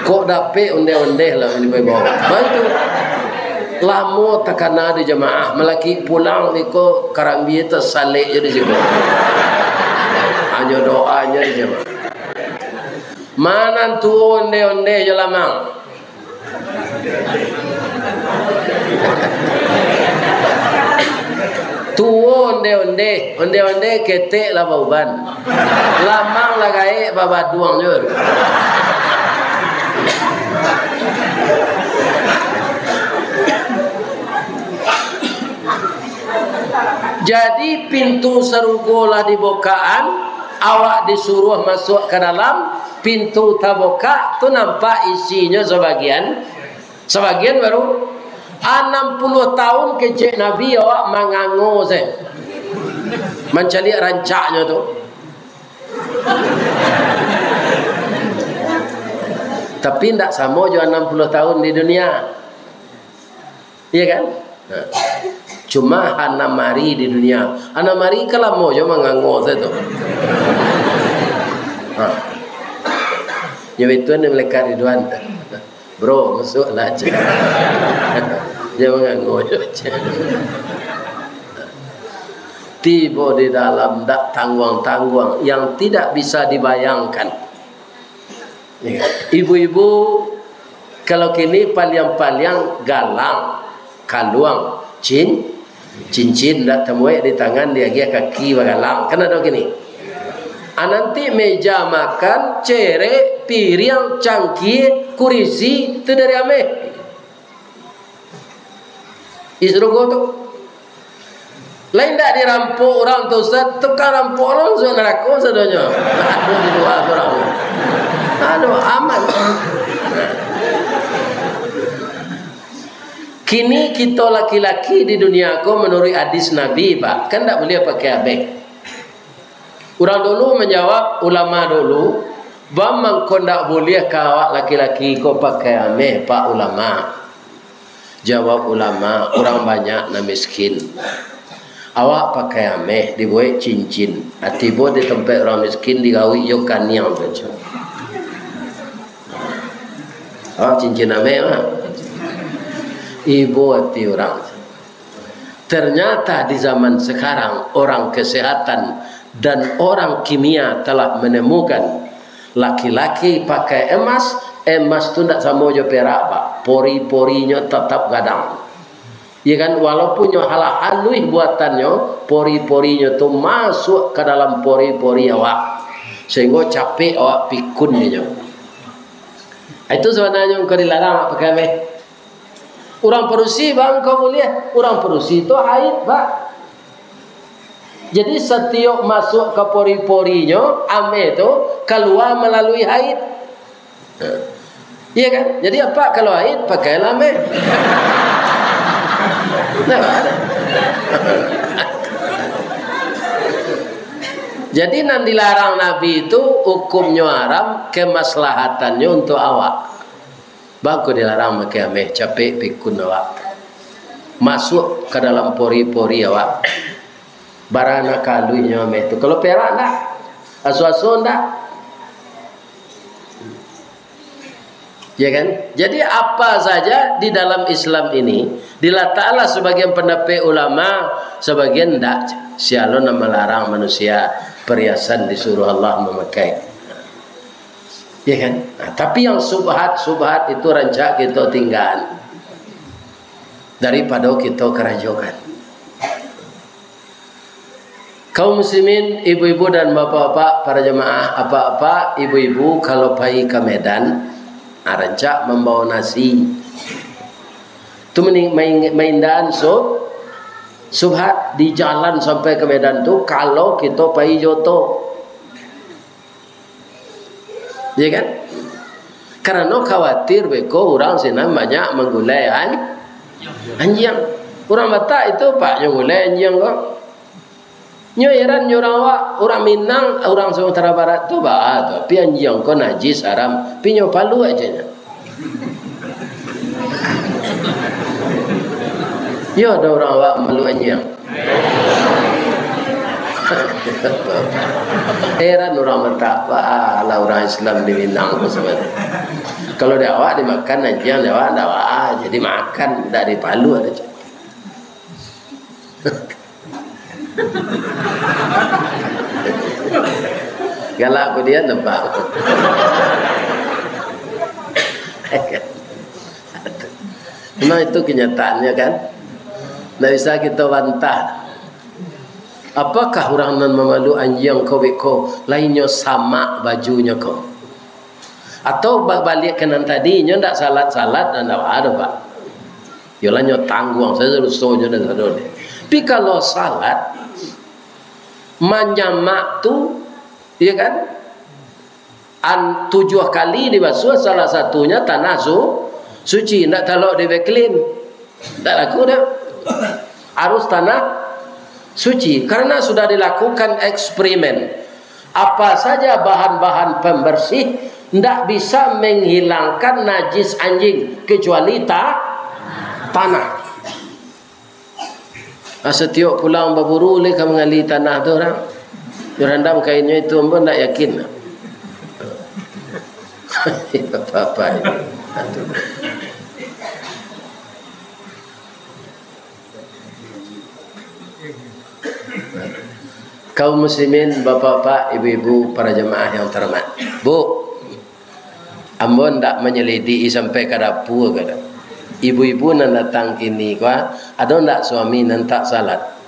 Kok dapek ondeh-ondeh lah ini bawa. Bantu. Lamo takana di jamaah, malaki pulang iko karambia tasalek je di situ. Hanyo doa je di jamaah. Manan tuo ondeh-ondeh jo lamang. Tuo ondeh-ondeh, ondeh-ondeh ketek lah bauban. Lamang lah gaek babaduang jo. Jadi, pintu sarugo lah dibokaan, awak disuruah masuak ka dalam, pintu tabukak, tu nampak isinyo sabagian, sabagian baru. Anam puluah tahun kecek Nabi awak mangango se, mancaliak rancaknyo tu. Tapi ndak samo jo anam puluah tahun di dunia. Iya kan? Nah. Cuma anam ari di dunia. Anam ari kan lamo jo mangango sajo tu. Nah. Nyo itu ni malaikat Ridwan. "Bro, masuklah," cek. Jan mangango jo, cek. Tibo di dalam, dak tangguang-tangguang, yang tidak bisa dibayangkan. Ibu-ibu, kalau kini paliang-paliang galang, kaluang, cin-, cincin, dak tamuek di tangan, diagiah kaki bagalang. Kan ado kini. Ah, nanti meja makan, cerek, piriang, cangkie, kurisi, tu dari ameh. Di sarugo tu. Lain dak dirampok urang tu, Ustaz, tukang rampok urang masuak narako sadonyo. Aduh, di lua surang. Aduh, aman. Kini kito laki-laki di dunia ko, manuruik hadis Nabi, Pak, kan dak buliah pakai abeh. Urang dulu manjawab, ulama dulu, "Baa mangko ndak buliah ka awak laki-laki ko pakai ameh, Pak Ulama?" Jawab ulama, "Urang banyak nan miskin. Awak pakai ameh, dibuek cincin. Ah, tibo di tampek urang miskin, digawik jo kaniang tu." Awak cincin ameh, Pak. Ibo ati urang. Ternyata di zaman sekarang, orang kesehatan dan orang kimia telah menemukan laki-laki pakai emas, emas tu ndak samo jo perak, Pak. Pori-porinyo tetap gadang. Ya kan, walaupun nyo alah aluih buatannyo, pori-porinyo tu masuak ka dalam pori-pori awak. Sehinggo capek awak pikun inyo. Itu sabananyo engkau dilarang awak pakai ameh. Urang padusi, bang, kau buliah. Urang padusi tu haid, Pak. Jadi, satiok masuak ka pori-porinyo, ameh tu kalua malalui haid. Iya kan? Jadi, apak kalau haid, pakailah ameh. Nah, jadi, nan dilarang Nabi tu hukumnyo haram, kemaslahatannyo untuak awak. Bangko dilarang makai ameh, capek pikun awak. Masuak ka dalam pori-pori awak. Bara nan ka aluihnyo ameh tu. Kalau perak ndak? Aso-aso ndak? Ya kan? Jadi, apa saja di dalam Islam ini, dilataklah sebagian pendapat ulama, sebagian ndak. Sia lo nan malarang manusia perhiasan disuruh Allah mamakai. Ya kan? Nah, tapi yang subhat-subhat itu rancak kita tinggal daripada kita karajokan. Kaum muslimin, ibu-ibu dan bapak-bapak, para jamaah, apak-apak, ibu-ibu, kalau pai ka Medan, ah, rancak mambawa nasi. Tu mani-, main-, maindaan sub-, subhat di jalan sampai ka Medan tu, kalau kito pai jo oto. Ya kan? Karano khawatir beko urang sinan banyak manggulai an-, anjiang. Urang Batak itu, Pak, nyo gulai anjiang ko. Nyo heran nyo urang awak, urang Minang, urang Sumatera Barat tu, baa tu, tapi anjiang ko najis, haram, tapi nyo paluak aja nyo. Yo, ado urang awak malu anjiang. Heran urang Batak, baa lah urang Islam di Minang tu sabananyo. Kalau di awak dimakan anjiang, di awak ndak baa, jadi makan, ndak dipaluak aja. Galak ko dia nampak. Memang itu kenyataannya, kan? Ndak bisa kita bantah. Apakah urang nan mamalu anjiang ko beko, lainnyo samak bajunyo ko? Atau ba-, baliak ka nan tadi, inyo ndak salat-salat, ndak baa doh, Pak. Yolah, nyo tangguang sajo dosonyo dan sadonyo. Tapi kalau salat, manyamak tu, ya kan, an-, tujuah kali dibasuah, salah satunya tanah su-, suci, ndak talok di Vaseline. Ndak laku dah. Harus tanah suci. Karena sudah dilakukan eksperimen. Apa saja bahan-bahan pembersih ndak bisa menghilangkan najis anjing kecuali ta-, tanah. Ah, satiok pulang baburu lai ka mangali tanah tu urang. Urang randam kainnyo itu, ambo ndak yakin. Apa-apa ini. Kaum muslimin, bapak-bapak, ibu-ibu, para jamaah yang terhormat. Bu, ambo ndak manyalidiki sampai ka dapua ka. Ibu-ibu nan datang kini ko, ado ndak suami nan tak salat?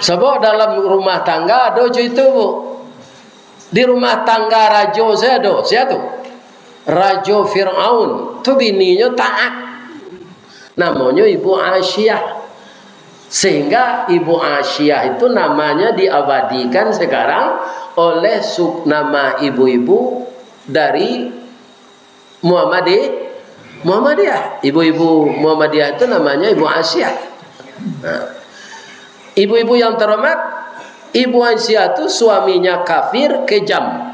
Sabab dalam rumah tangga ado jo itu, Bu. Di rumah tangga rajo sia ado, sia tu? Rajo Firaun. Tu bininyo taat. Namonyo Ibu Asiah. Sehingga Ibu Asiah itu namanya diabadikan sekarang oleh su-, nama ibu-ibu dari Muhammadi-, Muhammadiyah. Ibu-ibu Muhammadiyah itu namanya Ibu Asiah. Nah, ibu-ibu yang terhormat, Ibu Asiah itu suaminya kafir, kejam.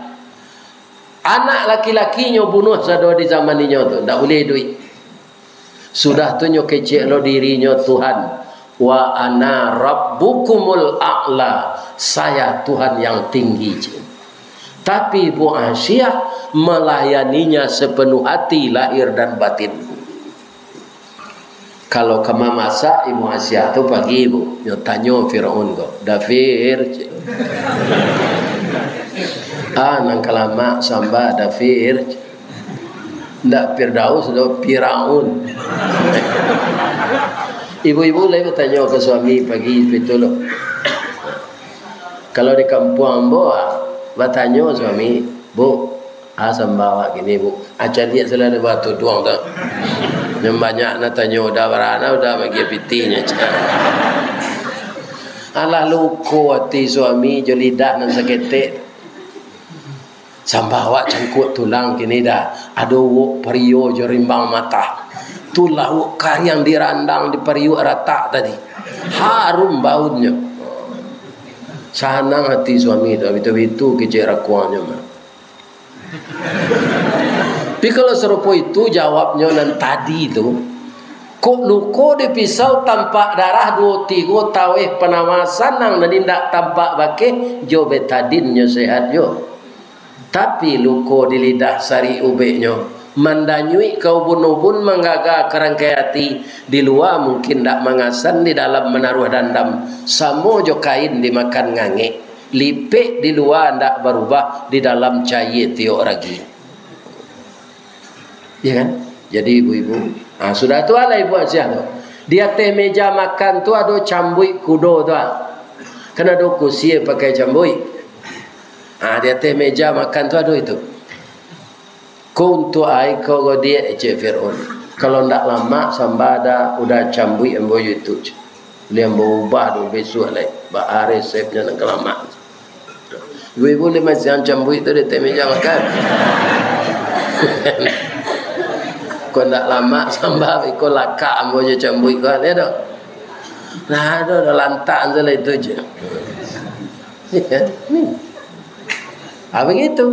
Anak laki-lakinyo bunuh sado di zaman inyo tu, ndak buliah iduik. Sudah tu nyo kecek lo dirinyo Tuhan, "Wa ana rabbukumul a'la, saya Tuhan yang tinggi," cek. Tapi Ibu Asiah melayaninya sepenuh hati, lahir dan batin. Kalau ka mamasak, Ibu Asiah tu pagi, Bu, nyo tanyo Firaun ko, "Da Fir," cek. "Ah, nan ka lamak samba, Da Fir," cek. Ndak Firdaus doh, Firaun. Ibu-ibu lai batanyo ka suami pagi, pitu lo. Kalau di kampuang ambo, ah, batanyo suami, "Bu, Ah, sambah awak kini, Bu. Ah, caliak salah dek batuduang tu. Nan banyak nan tanyo, udah barana, udah bagi pitinyo. Alah, luko ati suami jo lidah nan saketek. Sambah awak cangkuak tulang kini dah. Ado uwok pario jo rimbang matah. Tu lauak kariang dirandang di pariuak ratak tadi. Harum baunnyo. Sanang ati suami tu, bitu-bitu kecek rakuangnyo mah. Tapi kalau sarupo itu jawabnyo nan tadi tu, kok luko di pisau tampak darah duo tigo taweh panawa sanang nan indak tampak bakeh jo betadinnyo sehat jo. Tapi luko di lidah sarik ubeknyo, mandanyuik ka ubun-ubun manggaga ka rangkai ati, di lua mungkin ndak mangasan, di dalam manaruah dandam, samo jo kain dimakan ngangek. Lipek di lua ndak barubah, di dalam cayie tiok ragi. Iya kan? Jadi ibu-ibu, ah, sudah tu lah ibu Asiah tu. Di ateh meja makan tu ado cambuik kudo tu, ah. Kan ado kusie pakai cambuik. Ah, di ateh meja makan tu ado itu. Ko untuak ai ko godiak, cek Fir'aun. Kalau ndak lamak sambah dah, udah cambuik ambo jo itu, cek. Liang baubah tu bisuak lai. Baa resepnyo nan ka lamak. Ibu-ibu lima siang cambuik tu di ateh meja makan. Ko ndak lamak sambah, iko lakak ambo jo cambuik ko, lihat tu. Nah, tu dah lantak tu lah itu je. Ah, begitu.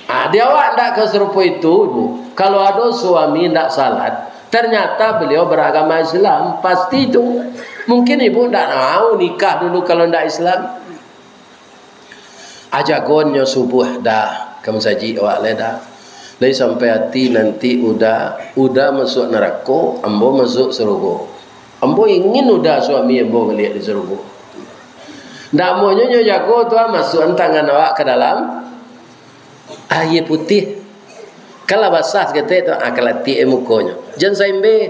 Ah, di awak ndak ka sarupo itu, Bu. Kalau ado suami ndak salat, ternyata beliau beragama Islam, pasti itu. Mungkin ibu ndak mau nikah dulu kalau ndak Islam. Ajagonnyo subuah dah ka masajik awak lai dah. Lai sampai ati nanti uda, uda masuak narako, ambo masuak sarugo. Ambo ingin uda suami ambo baliak di sarugo. Ndak amuahnyo nyo jago tu, ah, masuakan tangan awak ka dalam aia putiah. Kan lah basah saketek tu, ah, kalatiak mukonyo. Jan saimbe.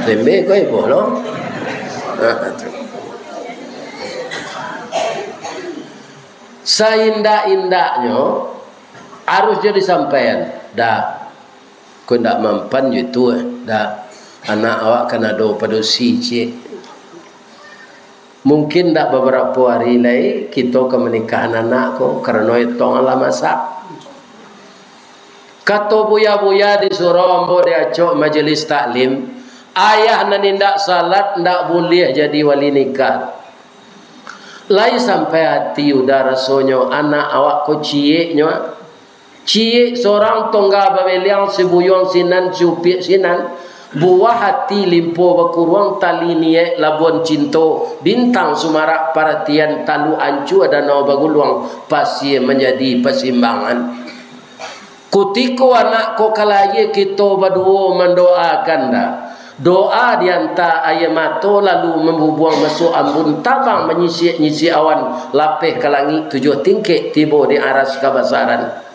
Saimbe ko iboh lo. Saindak-indaknyo harus jo disampaian. Dah. Ko indak mampan jo itu, eh. Dah, anak awak kan ado padusi ciek. Mungkin ndak babarapo ari lai kito ka manikahan anak ko, karano etong lah masak. Kato buya-buya di surau ambo di acok majelis taklim, ayah nan indak salat ndak buliah jadi wali nikah. Lai sampai ati uda rasonyo anak awak ko cieknyo. Ciek sorang tongga babeliang, sibuyuang sinan, siupiak sinan, buah ati limpo bakuruang, tali niaik labuan cinto, bintang sumarak paratian, taluk ancua danau baguluang, pasie manjadi pasimbangan. Kutiko anak ko ka layie, kito baduo mandoakan dah. Doa dianta aia mato, lalu mambubuang masuak ambun, tabang manyisiak-nyisiak awan, lapeh ka langik tujuah tingkek, tibo di aras kabasaran.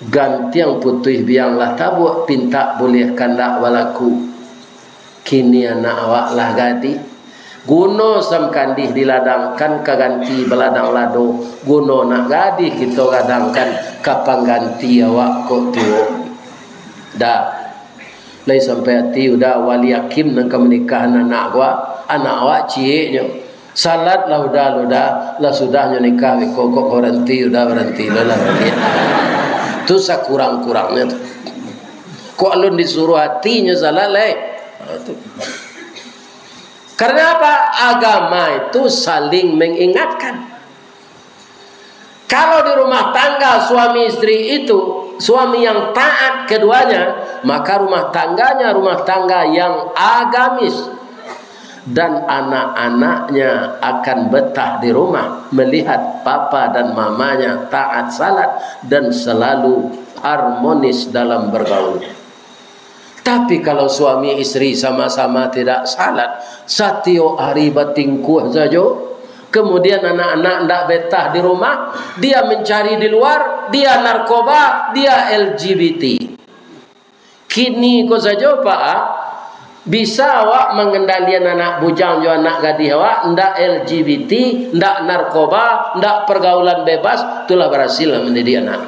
Gantiang putuih biang lah tabuak, pintak buliah kandak balaku. Kini anak awak lah gadih. Guno sam kandih diladangkan ka ganti baladang lado, guno nak gadih kito gadangkan ka pangganti awak kok tuo. Dah. Lai sampai ati uda wali akim nan ka manikahan anak awak, anak awak cieknyo. Salat lah uda, lah uda, lah sudahnyo nikah, beko kok baranti, uda baranti lo lah, baranti. Tu sakurang-kurangnyo tu. Kok alun disuruah atinyo salat lai? Ha, tu. Karena apa? Agama itu saling mengingatkan. Kalau di rumah tangga suami istri itu, suami yang taat keduanya, maka rumah tangganya rumah tangga yang agamis. Dan anak-anaknya akan betah di rumah, melihat papa dan mamanya taat salat dan selalu harmonis dalam bergaul. Tapi kalau suami istri sama-sama tidak salat, satiok hari batingkuah sajo, kemudian anak-anak ndak betah di rumah, dia mencari di luar, dia narkoba, dia L G B T. Kini ko sajo, Pak, ah, Bisa awak mangendalian anak bujang jo anak gadih awak, ndak L G B T, ndak narkoba, ndak pergaulan bebas, tu lah barasil lah mandidik anak.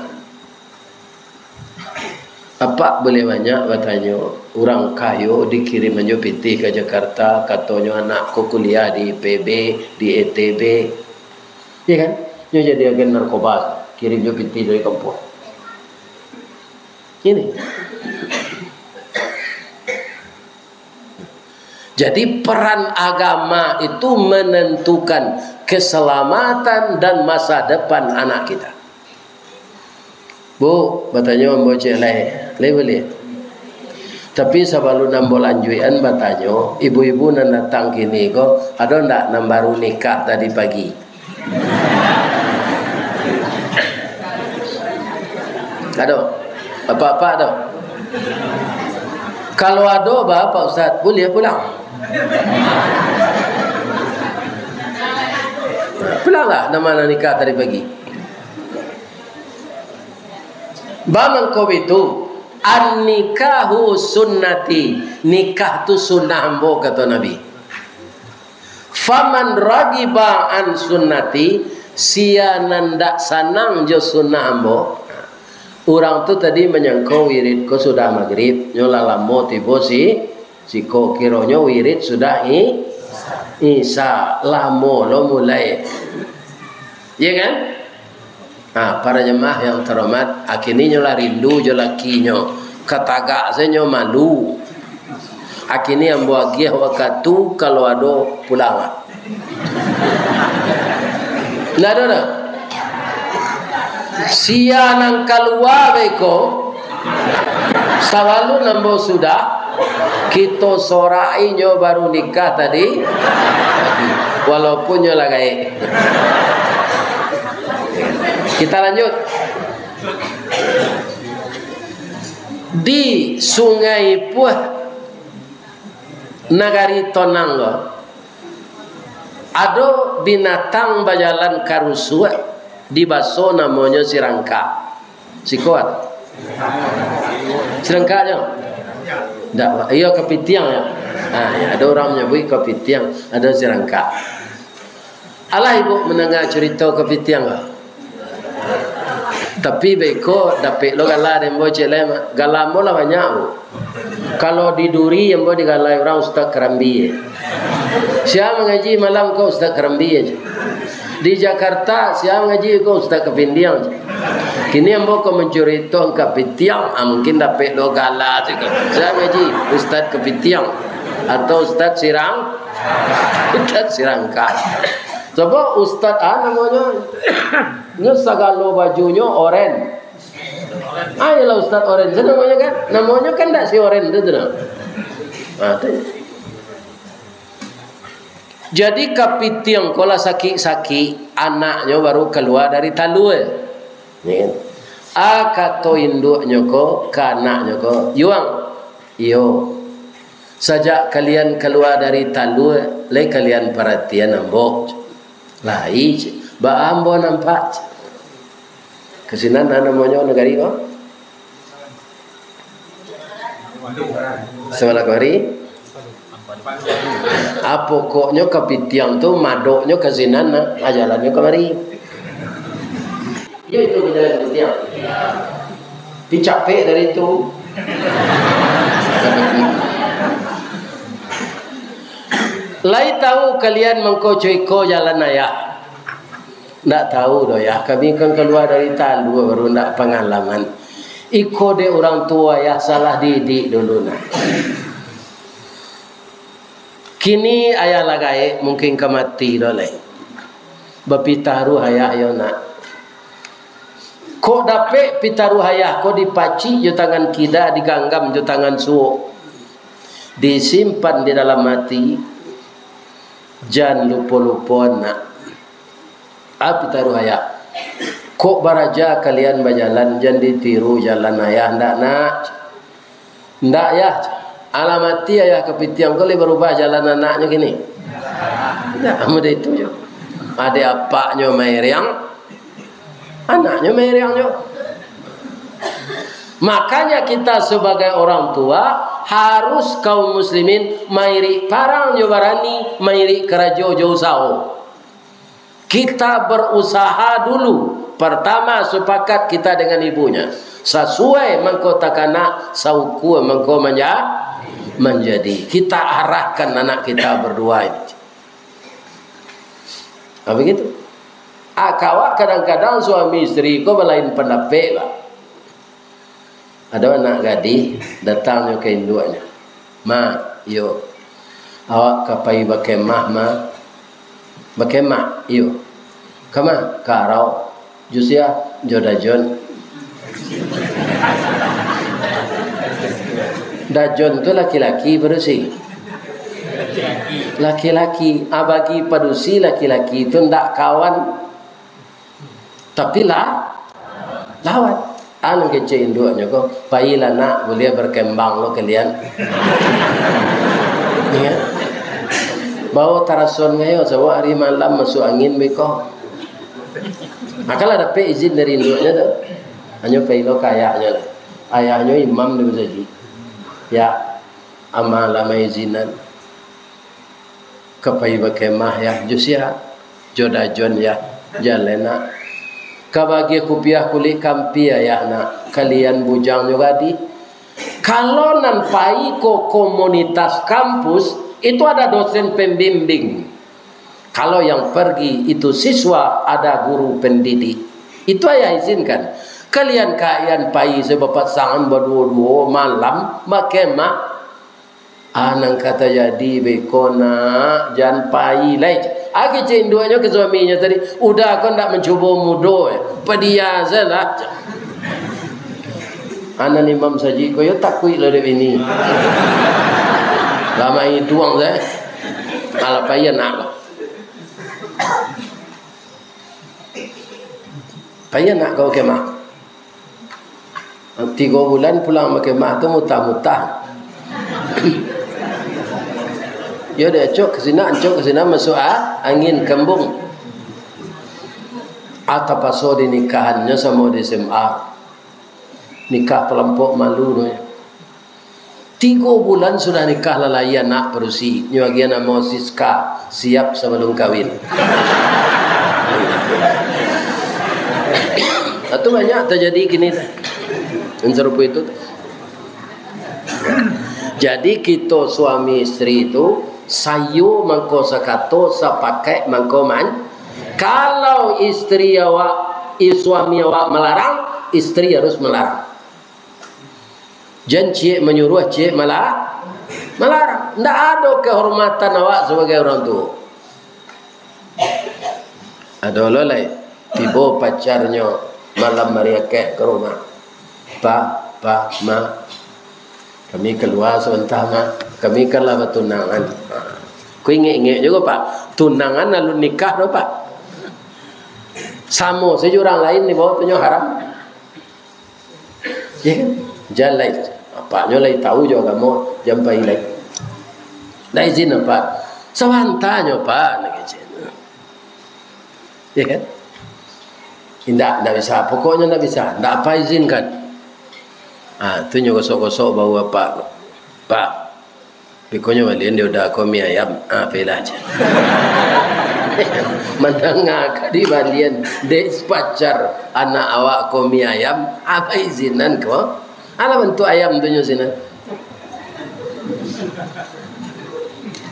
Apak buliah banyak batanyo, urang kayo dikirim jo pitih ka Jakarta, katonyo anak ko kuliah di I P B, di I T B. Iya kan? Nyo jadi agen narkoba, kirim jo pitih dari kampuang. Ini. Jadi, peran agama itu menentukan keselamatan dan masa depan anak kita. Bu, batanyo ambo ciek lai, lai buliah? Tapi sabalun ambo lanjuikan batanyo, ibu-ibu nan datang kini ko, ado ndak nan baru nikah tadi pagi? Ado? Apak-apak ado? Kalau ado, ba, Pak Ustaz, buliah pulang. Pulanglah, nan ma nan nikah tadi pagi. Ba mangko itu, "An-nikahu sunnati," nikah tu sunnah ambo, kato Nabi. "Faman ragiba an sunnati," sia nan dak sanang jo sunnah ambo. Urang tu tadi manyangko wirid ko sudah magrib, nyo lah lamo tibo si, siko, kironyo wirid sudah i, Isya, lamo lo mulai. Iya kan? Ha, para jemaah yang terhormat, akhirnyo lah rindu jo lakinyo. Katagak sajo malu. Akhirnyo ambo agiah wakatu, kalau ado pulang. Ndak ado dah. Sia nan kalua beko, sabalun ambo sudah, kito sorak inyo baru nikah tadi, walaupun nyo lah gaek. Kita lanjut. Di Sungai Puah, Nagari Tonang ko, ado binatang bajalan karusuak, dibaso namonyo sirangka. Siko ado? Sirangka nyo? Ndak, iyo kapitiang nyo. Ha, ado urang manyabuik kapitiang, ado sirangka. Alah ibu mandanga curito kapitiang ko. Tapi beko dapek lo gala dek ambo ciek lai, Mak. Gala ambo lah banyak, Bu. Kalau di Duri, ambo digalai urang Ustaz Karambi. Sia mangaji malam ko Ustaz Karambi aja. Di Jakarta, sia mangaji ko Ustaz Kapindiang aja. Kini ambo ko mancurito kapitiang, ah, mungkin dapek lo gala siko. Sia mangaji Ustaz Kapitiang atau Ustaz Sirang, Ustaz Sirangka. Coba Ustaz, ah, namonyo, nyo sagalo bajunyo oren. Ah, iyolah Ustaz Oren tu namonyo kan? Namonyo kan ndak si Oren tu, tu nah. Ah, tu. Jadi kapitiang ko lah sakik-sakik, anaknyo baru kalua dari talua. Ya kan? Ah, kato induaknyo ko ka anaknyo ko, "Yuang, iyo, sajak kalian kalua dari talua, lai kalian paratian ambo?" "Lai, baa ambo nampak?" Ka sinan namonyo nagari ko? Sabalah kamari. Ah, pokoknyo kapitiang tu madoknyo ka sinan, nah, ah, jalannyo kamari. Iyo itu bajalan kapitiang. Tapi capek dari itu. Lai tahu kalian mangko co iko jalan ayah? Ndak tahu doh, Yah. Kami kan kalua dari talua, baru ndak pangalaman. Iko dek urang tuo, Yah, salah didik dulu nah. Kini ayah lah gaek, mungkin ka mati doh lai. Bapitaruah ayah yo nak. Kok dapek pitaruah ayah ko dipacik jo tangan kida, diganggam jo tangan suok, disimpan di dalam ati, jan lupo-lupo nak. Ah, pitaruah ayah. Kok baraja kalian bajalan, jan ditiru jalan ayah, ndak nak? Ndak, Yah. Alah mati ayah kapitiang ko, lai barubah jalan anaknyo kini? Ndak, model itu jo. Ado apaknyo mairiang, anaknyo mairiang jo. Makanya kita sebagai orang tua Harus kaum muslimin mairik parang jo barani, mairik karajo jo usaho. Kita berusaha dulu. Pertama, sepakat kita dengan ibunya. Sasuai mangko takana, saukua mangko manja-, manjadi. Kita arahkan anak kita berdua ini. Ha, begitu. Ah, kawak kadang-kadang suami isteri ko balain pandapek, Pak. Ado anak gadih, datangnyo ka induaknyo. "Ma, iyo, awak ka pai bakemah, Ma." "Bakemah?" "Iyo." "Kama?" "Ka arau." "Jo sia?" "Jo Dajon." Dajon tu laki-laki padusi? Laki-laki. Ah, bagi padusi laki-laki tu ndak kawan. Tapi lah, lawan. Anu kecek induaknyo ko, "Pailah nak, buliah berkembang lo kalian." Iyo. Bawo tarason ngayo, sabab ari malam masuak angin beko. Makalah dapek izin dari induaknyo tu. Hanyo pai lo ka ayahnyo lah. Ayahnyo imam di masajik. Ya, ama lah maizinan. Ka pai bakemah, Yah, jo sia? Jo Dajon, Yah. Jaleh nak. Ka bagiah kupiah kulik kampia, Yah, nak. Kalian bujang jo gadih. Kalau nan pai ko komunitas kampus, itu ada dosen pembimbing. Kalau yang pergi itu siswa, ada guru pendidik. Itu ayah izinkan. Kalian kaian pai sabapasangan baduo-duo malam bakemah. Ah, nan ka tajadi beko nak, jan pai lai. Ah, kecek induaknyo ka suaminyo tadi, "Uda ko ndak mancubo mudo, eh. Padia sajolah." Anak imam sajik ko yo takuik lo dek bini. Lama iduang sajo. Alah, pai anak ko. Pai anak ko kemah. Tigo bulan pulang bakemah tu mutah-mutah. Yo, diacok ka sinan, acok ka sinan, masuak a-, angin kembung. Ah, tapaso dinikahannyo samo di S M A. Nikah palampok malu tu. Tigo bulan sudah nikah, lah lahia anak padusi. Nyo agiah namo Siska, siap sabalum kawin. Itu banyak tajadi kini tu. Nan sarupo itu tu. Jadi, kito suami isteri tu, sayo mangko sakato, sapakaik mangko man-, kalau isteri awak, i-, suami awak malarang, isteri harus malarang. Jan ciek manyuruah, ciek mala-, malarang. Ndak ado kehormatan awak sabagai urang tuo. Ado lo lai, tibo pacarnyo malam ari akek ka rumah. "Pa, Pa, Ma, kami kalua sabanta, Ma. Kami kan lah batunangan." Ha. Ko ingek-ingek juo, Pak. Tunangan alun nikah doh, Pak. Samo sajo urang lain di bawah tu nyo haram. Iyo kan? Jan lai. Apaknyo lai tahu jo agamo, jan pai lai. Ndak izin, Pak. Sabantanyo, Pak, nak izin. Iyo kan? Indak, ndak bisa. Pokoknyo ndak bisa. Ndak apa izinkan. Ah, tu nyo gosok-gosok bahu apak. Pak, Bekonyo balian di Uda ko mi ayam. Ah, pailah, cek. Mandanga ka di balian dek pacar anak awak ko mi ayam, ah, paizinan ko. Alah bantuak ayam tu nyo sinan.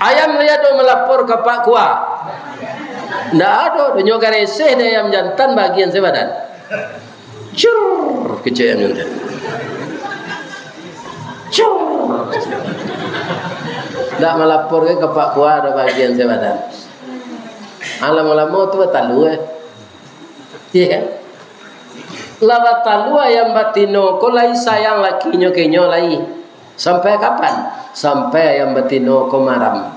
Ayam lai ado malapor ka Pak Kua? Ndak ado, nyo gareseh dek ayam jantan bagian sabadan. Cur, kecek ayam jantan. Cur. Ndak malapor ka Pak Kua, ado bagian sabadan. Ah, lamo-lamo tu batalua, eh. Iyo kan? Lah batalua ayam batino ko lai sayang lakinyo ka inyo lai. Sampai kapan? Sampai ayam batino ko maram.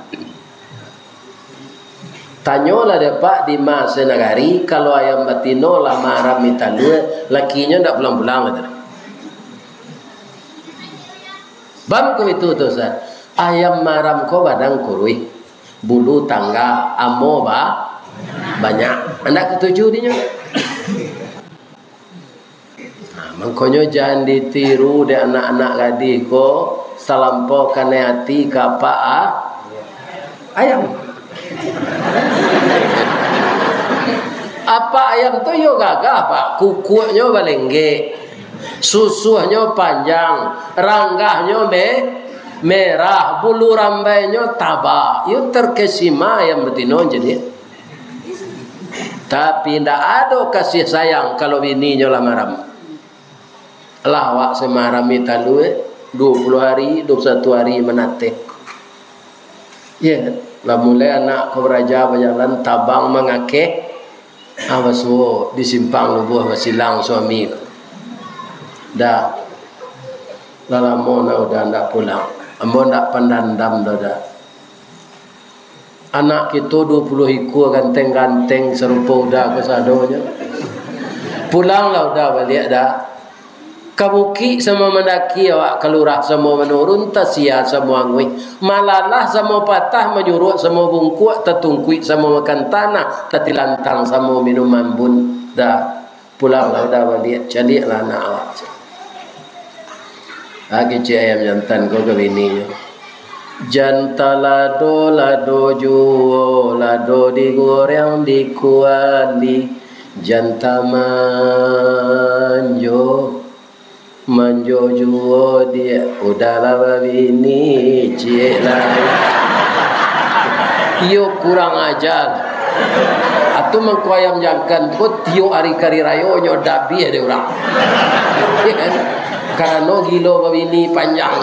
Tanyolah dek Pak Dima Senagari, kalau ayam batino lah maram italua, lakinyo ndak pulang-pulang, kato. Bam ko itu tu, Ustaz. Ayam maram ko badan kuruih, bulu tangga, amo ba-, banyak. Ndak katuju dinyo. Nah, mangkonyo jan ditiru dek anak-anak gadih ko, Talampau kanai ati ka apak a-, ayam. Apak ayam tu yo gagah, Pak. Kukuaknyo balenggek, susuahnyo panjang, ranggahnyo me-, merah, bulu rambainyo taba. Yo terkesima ayam batino jadi. Tapi ndak ado kasih sayang kalau bininyo lah maram. Lah awak samaram ni talu, eh, duo puluah ari, duo puluah satu ari manateh. Ye, lah mulai anak ko baraja bajalan, tabang mangakeh, ah, basuo di simpang Lubuah Basilang suami ko. Dah, lah lamo nah udah ndak pulang. Ambo ndak pandandam doh dah. Anak kito duo puluah ikua ganteng-ganteng sarupo Uda kasadonyo. Pulanglah Uda baliak, Da. Ka bukik samo mandaki awak, ka lurah samo manurun, tasia samo anguih, malalah samo patah, manyuruak samo bungkuak, tatungkuik samo makan tanah, tatilantang samo minum ambun, Da. Pulanglah Uda baliak, caliaklah anak awak. Ah, kecek ayam jantan ko ka bininyo. Janta lado, lado juo, lado digoreng di kuali. Janta manjo, manjo juo, Diak. Udahlah babini, ciek lai. Iyo kurang aja. Atu mangko ayam jantan ko tiok ari kari rayo nyo dabiah dek urang. Iyo kan? Karano gilo babini panjang.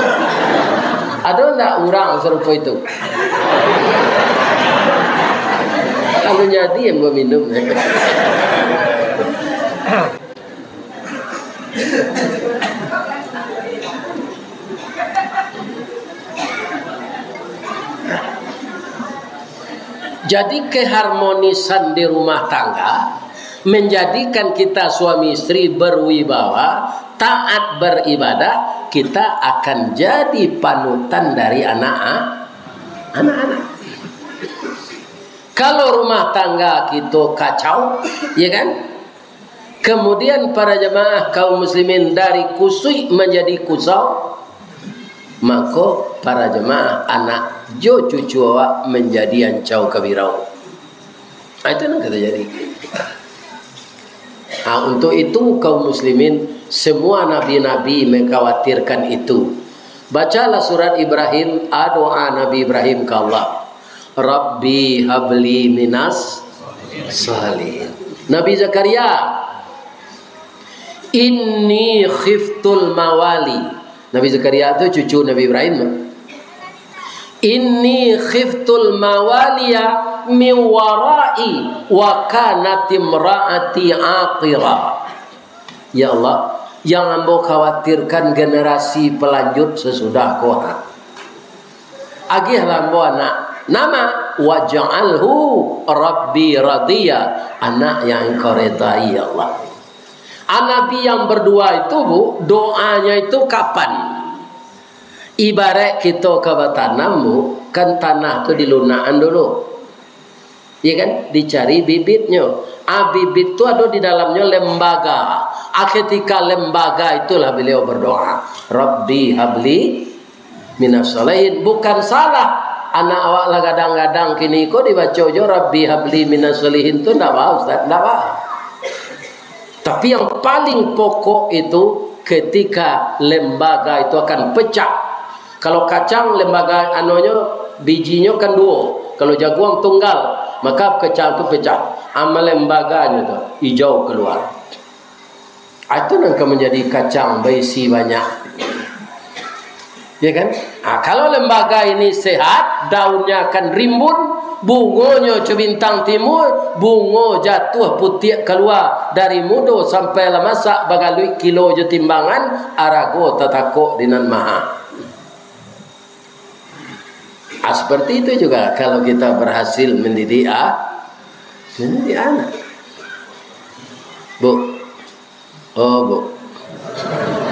Ado ndak urang sarupo itu? Kalau jadi yang baminum. Jadi, keharmonisan di rumah tangga menjadikan kita suami istri berwibawa, taat beribadah, kita akan jadi panutan dari anak, anak-anak. Kalau rumah tangga kito kacau, ya kan? Kemudian para jamaah kaum muslimin dari kusuik manjadi kusau, mako para jamaah anak jo cucu awak manjadi ancau kabirau. Ah, itu nan ka tajadi. Ah, untuk itu kaum muslimin, semua nabi-nabi mengkhawatirkan itu. Bacalah surat Ibrahim, ah, doa Nabi Ibrahim ka Allah. Rabbi habli minas salihin. Nabi Zakaria, inni khiftul mawali. Nabi Zakaria tu cucu Nabi Ibrahim tu. Inni khiftul mawaliya min warai wa kanat imraati aqira. Ya Allah, yang ambo khawatirkan generasi pelanjut sesudah ko ha. Agiahlah ambo anak. Nama? Waj'alhu Rabbi radiya. Anak yang Engkau redai, ya Allah. Ah, Nabi yang berdua itu, Bu, doanya itu kapan? Ibarat kito ka batanam, Bu, kan tanah tu dilunakan dulu. Iya kan? Dicari bibitnyo. Ah, bibit tu ado di dalamnyo lembaga. Ah, ketika lembaga itulah beliau berdoa, "Rabbi habli minas shalihin." Bukan salah. Anak awak lah gadang-gadang kini ko dibaco jo, "Rabbi habli minas shalihin" tu ndak ba, Ustaz? Ndak ba. Tapi yang paling pokok itu ketika lembaga itu akan pecah. Kalau kacang, lembaga anonyo, bijinyo kan duo. Kalau jaguang tunggal, maka kacang tu pecah. Amal lembaganyo tu ijau keluar. Ah, itu nan ka manjadi kacang baisi banyak. Ya kan? Ah, kalau lembaga ini sehat, daunnya akan rimbun, bungonyo co bintang timur, bungo jatuah putiak kalua, dari mudo sampai lah masak, bagaluik kilo jo timbangan, arago tatakok di nan maha. Ah, seperti itu juga kalau kita berhasil mendidik, ah, mendidik anak. Bu, oh, Bu.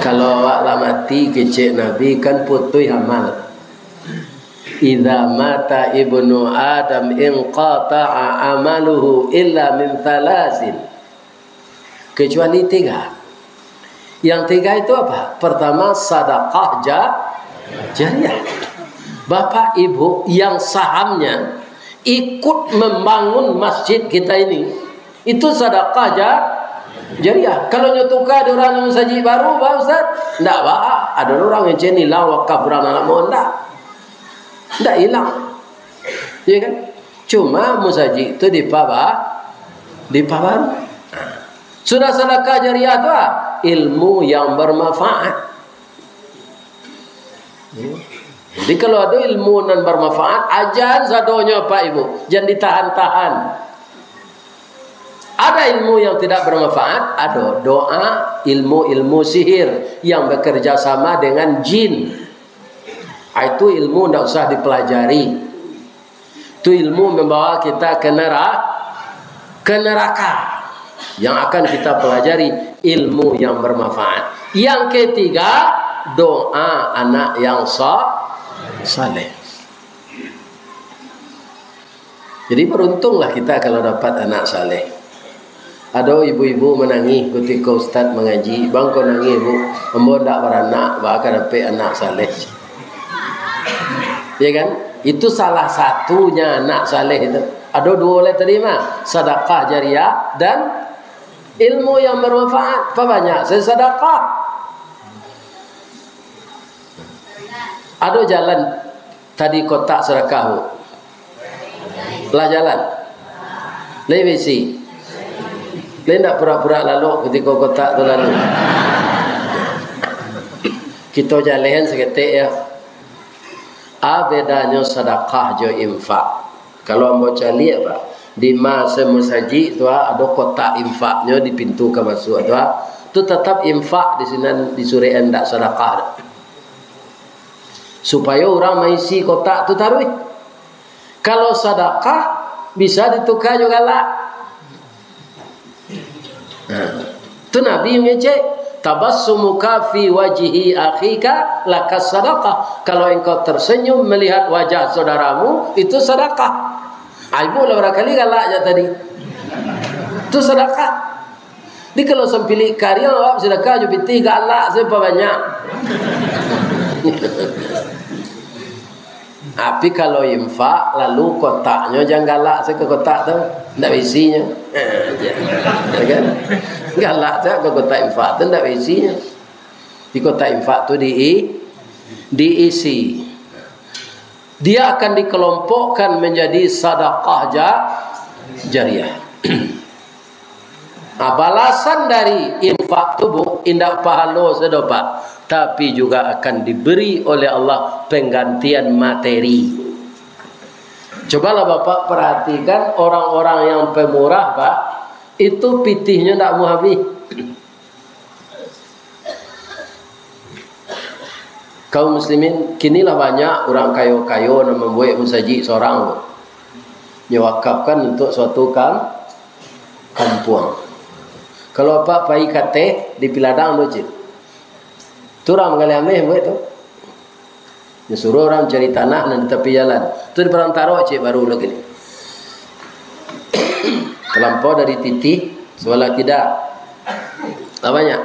Kalau awak lah mati, kecek Nabi, kan putuih amal. "Idza mata ibnu Adam inqata'a amaluhu illa min thalatsin." Kecuali tiga. Yang tiga itu apa? Pertama, sadaqah ja-, Jariah. Bapak Ibu yang sahamnya ikut membangun masjid kita ini, itu sadakah ja-, jariah. Kalau nyo tuka dek urang masajik baru, ba, Ustaz? Ndak ba. Ado urang yang cenilang wakaf urang nan lamo, ndak. Ndak ilang. Ya kan? Cuma masajik tu dipaba-, dipabaru. Sudah sadakah jariah tu, ah, ilmu yang bermanfaat. Jadi, kalau ado ilmu nan bermanfaat, ajan sadonyo, Pak Ibu, jan ditahan-tahan. Ada ilmu yang tidak bermanfaat, ado doa, ilmu-ilmu sihir yang bekerja sama dengan jin. Ah, itu ilmu ndak usah dipelajari. Itu ilmu membawa kita ke nera-, ke neraka. Yang akan kita pelajari, ilmu yang bermanfaat. Yang ketiga, doa anak yang sa-, saleh. Jadi, beruntunglah kita kalau dapat anak saleh. Ado ibu-ibu manangih kutiko ustaz mangaji, "Bang, ko nangih, Bu? Ambo ndak baranak, baa ka dapek anak saleh?" Ya kan? Itu salah satunya anak saleh itu. Ado duo lah tadi mah, sadakah jariah dan ilmu yang bermanfaat. Pabanyak sajo sadakah. Ado jalan tadi kotak sadakah, Bu? Lah jalan? Lai baisi? Lai ndak purak-purak lalok kutiko kotak tu lalu? Kito jalehan saketek, yo. A bedanyo sadakah jo infak? Kalau ambo caliak, Pak, di ma se masajik tu, ah, ado kotak infaknyo di pintu ka masuak tu, ah. Tu tatap infak di sinan, di surek an, ndak sadakah. Supayo urang maisi kotak tu taruih. Kalau sadakah, bisa dituka jo galak. Nah, tu Nabi mangecek, "Tabassumuka fi wajhi akhika laka sadakah." Kalau engkau tersenyum melihat wajah saudaramu, itu sadakah. Ai, Bu lah barangkali galak jak tadi. Tu sadakah. Di kalau sampilik kariang, awak sadakah jo pitih, galak sajo pabanyak. Tapi kalau infak, lalu kotaknyo jan galak sajo ka kotak tu, ndak baisinyo. Ya kan? Galak sajo ka kotak infak tu, ndak baisinyo. Di kotak infak tu di-, diisi. Dia akan dikelompokkan menjadi sadakah ja-, jariah. Nah, balasan dari infak tu, Bu, indak pahalo sajo, Pak, tapi juga akan diberi oleh Allah penggantian materi. Cobalah Bapak perhatikan orang-orang yang pemurah, Pak, itu pitihnyo ndak mau habis. Kaum muslimin, kini lah banyak urang kayo-kayo nan mambuek musajik sorang tu. Nyo wakafkan untuak suatu kam-, kampuang. Kalau apak pai ka ateh di Piladang tu, cik, tu urang manggaleh ameh buek tu. Nyo suruah urang cari tanah nan di tapi jalan. Tu di Padang Tarok, cik, baru lagi ni. Talampau dari Titih, sabalah kida. Lah banyak.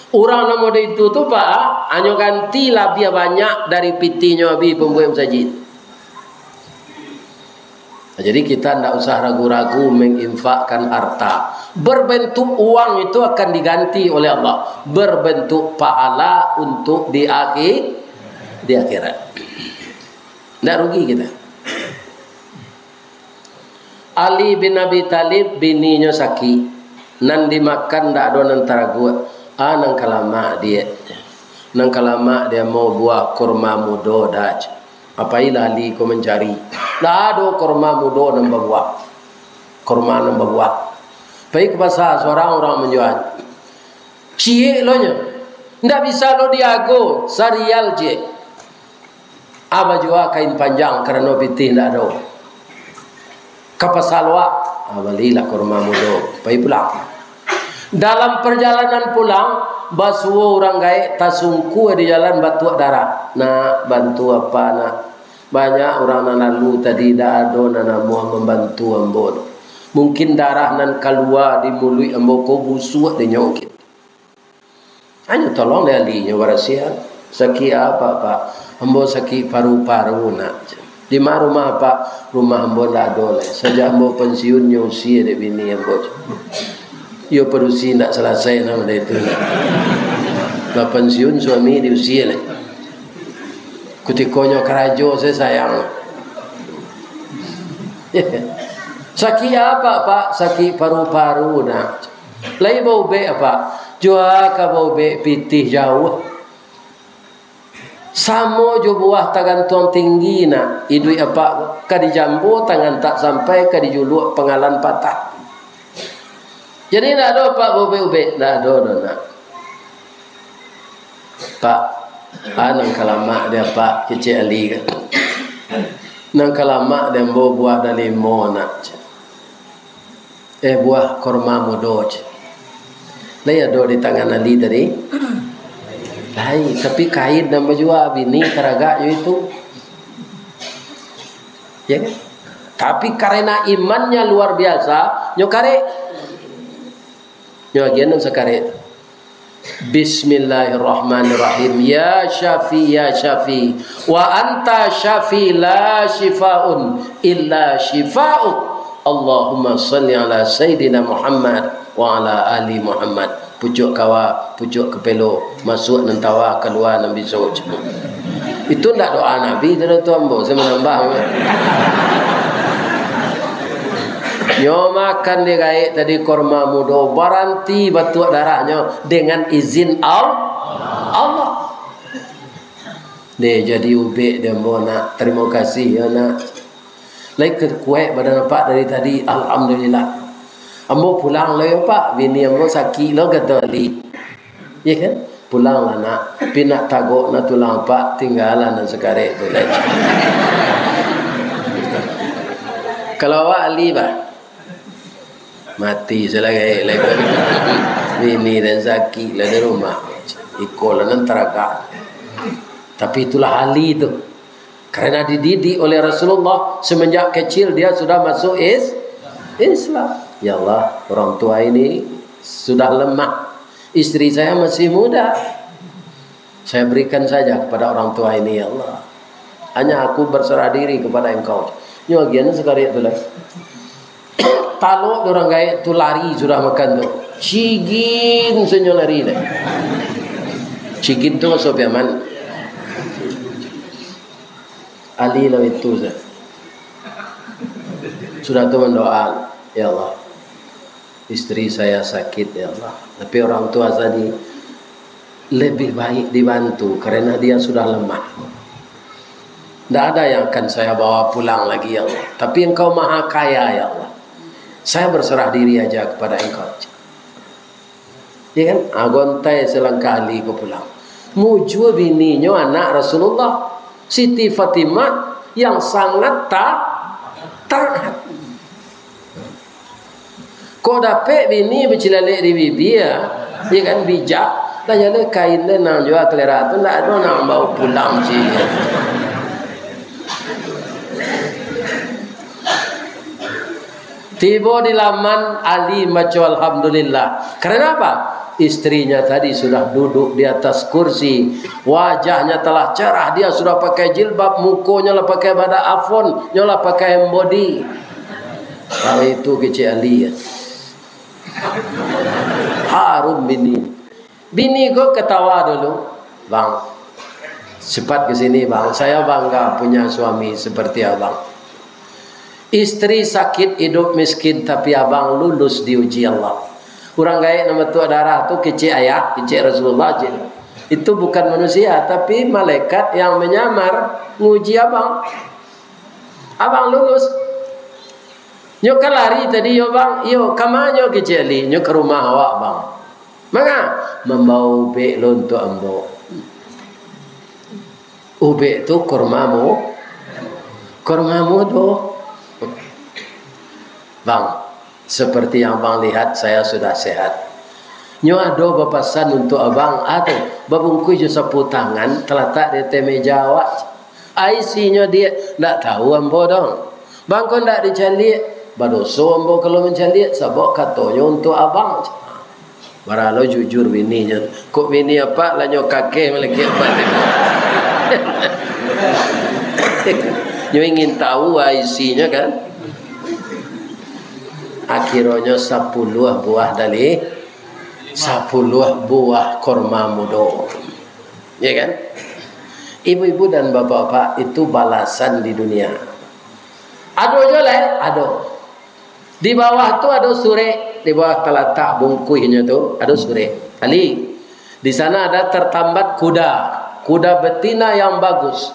Urang nan model itu tu, Pak, hanyo ganti labiah banyak dari pitihnyo habis pambuek musajik. Jadi, kita ndak usah ragu-ragu menginfakkan harta. Berbentuk uang itu akan diganti oleh Allah. Berbentuk pahala untuk di akhi-, di akhirat. Ndak rugi kita. Ali bin Abi Thalib, bininyo sakik. Nan dimakan ndak ado nan taraguak. Ah, nan ka lamak, diak. Nan ka lamak, diak, mau buah kurma mudo, dak. Pailah Ali ko mancari. Ndak ado kurma mudo nan babuah. Kurma nan babuah. Pai ka pasa, surang urang manjua. Ciek lo nyo. Ndak bisa lo diago, sarial ciek. Ah, bajua kain panjang karano pitih ndak ado. Ka pasa Luak, ah, balilah kurma mudo, pai pulang. Dalam parjalanan pulang, basuo urang gaek tasungkua di jalan batuak darah. "Nak, bantu apak, nak. Banyak urang nan lalu tadi, ndak ado nan namuah mambantu ambo. Mungkin darah nan kalua di muluik ambo ko busuak dinyo mungkin." Hanyo tolong dek Ali nyo barasiahan. "Sakik apo, Pak?" "Ambo sakik paru-paru, Nak." "Di ma rumah, Pak?" "Rumah ambo ndak ado lai. Sajak ambo pensiun, nyo usie dek bini ambo." Iyo, padusi ndak salasai namo dek itu, Nak. Lah pensiun, suami diusie lai. Kutiko nyo karajo, sajo sayang. "Sakik apo, Pak?" "Sakik paru-paru, Nak." "Lai baubek, Pak?" "Jua ka baubek, pitih jauah." "Samo jo buah tagantuang tinggi, Nak, iduik apak ko. Ka dijambo tangan tak sampai, ka dijuluak pangalan patah. Jadi, ndak ado apak baubek-ubek?" "Ndak ado doh, Nak." "Pak, a nan ka lamak di apak?" kecek Ali kan. "Nan ka lamak di ambo buah dalimo, Nak." "Eh, buah korma mudo," cek. "Lai ado di tangan Ali tadi?" "Lai, tapi kain nan bajua bini taragak jo itu." Ya kan? Tapi karena imannya luar biasa, nyo karek. Nyo agian nan sakarek tu. Bismillahirrahmanirrahim. Ya Syafi, ya Syafi. Wa anta Syafi, la syifaun illa syifa'uk. Allahumma salli ala Sayyidina Muhammad wa ala ali Muhammad. Pucuak kawa, pucuak kapelo, masuak nan tawa, kalua nan biso. Itu ndak doa Nabi tu, tu ambo, saya manambah. Nyo makan dek gaek tadi korma mudo, baranti batuak darahnyo dengan izin Al-, Allah. Deh, jadi ubek deh ambo, Nak. Tarimo kasih yo, Nak. Lai kuaik badan apak dari tadi, alhamdulillah. Ambo pulang lo yo, Pak. Bini ambo sakik lo, kato Ali. Iya kan? Pulanglah, Nak. Pi nak tagok na tulang apak, tinggalah nan sakarek tu lai. Kalau awak Ali, bah, mati salah gaek lai. Bini dan sakik lah di rumah. Iko lah nan taragak. Tapi itulah Ali tu. Karena dididik oleh Rasulullah, semenjak kecil dia sudah masuk is-, Islam. Ya Allah, orang tua ini sudah lemah. Istri saya masih muda. Saya berikan saja kepada orang tua ini, ya Allah. Hanya aku berserah diri kepada Engkau. Nyo agian sakarek tu lah. Talok dek urang gaek tu lari sudah makan tu. Cigin sajo lari deh. Cigin tu maso Piaman. Ali lah itu sajo. Sudah tu mandoa, "Ya Allah, istri saya sakit, ya Allah. Tapi orang tua tadi lebih baik dibantu karena dia sudah lemah. Ndak ada yang akan saya bawa pulang lagi, ya Allah. Tapi Engkau Maha Kaya, ya Allah. Saya berserah diri aja kepada Engkau." Ya kan? Ah, gontai selangkah Ali ko pulang. Mujua bininyo anak Rasulullah, Siti Fatimah, yang sangat ta-, taat. Kok dapek bini bacilalek di bibia, ya kan, bijak, lah jaleh kain deh nan jua kalera tu, ndak ado nan bawa pulang cik. Tibo di laman, Ali maco alhamdulillah. Karena apa? Istrinya tadi sudah duduk di atas kursi. Wajahnya telah cerah. Dia sudah pakai jilbab. Mukonyo lah pakai badak afon. Nyo lah pakai hand body. Kalau itu kecek Ali, ya. Harum bini. Bini ko ketawa dulu, "Bang, cepat ke sini, Bang. Saya bangga punya suami seperti abang. Istri sakit, hidup miskin, tapi abang lulus diuji Allah." Urang gaek nan batuak darah tu kecek ayah, kecek Rasulullah je. Itu bukan manusia, tapi malaikat yang menyamar nguji abang. Abang lulus. Nyo ka lari tadi yo, Bang? Iyo, ka ma nyo kecek Ali? Nyo ka rumah awak, Bang. Manga? Mambawa ubek lo untuak ambo. Ubek tu kurma mu-, kurma mudo. Bang, seperti yang Abang lihat, saya sudah sehat. Nyo ado bapasan untuak Abang, ado babungkuih jo sapu tangan, talatak di ateh meja awak. Ai isinyo diak, ndak tahu ambo doh. Bang ko ndak dicaliak, badoso ambo kalau mancaliak, sabab katonyo untuak abang. Bara lo jujur bininyo. Kok bini apak lah nyo kakeh malakek apak tu. Nyo ingin tahu ah isinyo kan. Akhironyo sapuluah buah dali, sapuluah buah korma mudo. Ya kan? Ibu-ibu dan bapak-bapak, itu balasan di dunia. Ado jo lai, ado. Di bawah tu ado surek, di bawah talatak bungkuihnyo tu ado surek. Ali, di sana ada tertambat kuda, kuda betina yang bagus.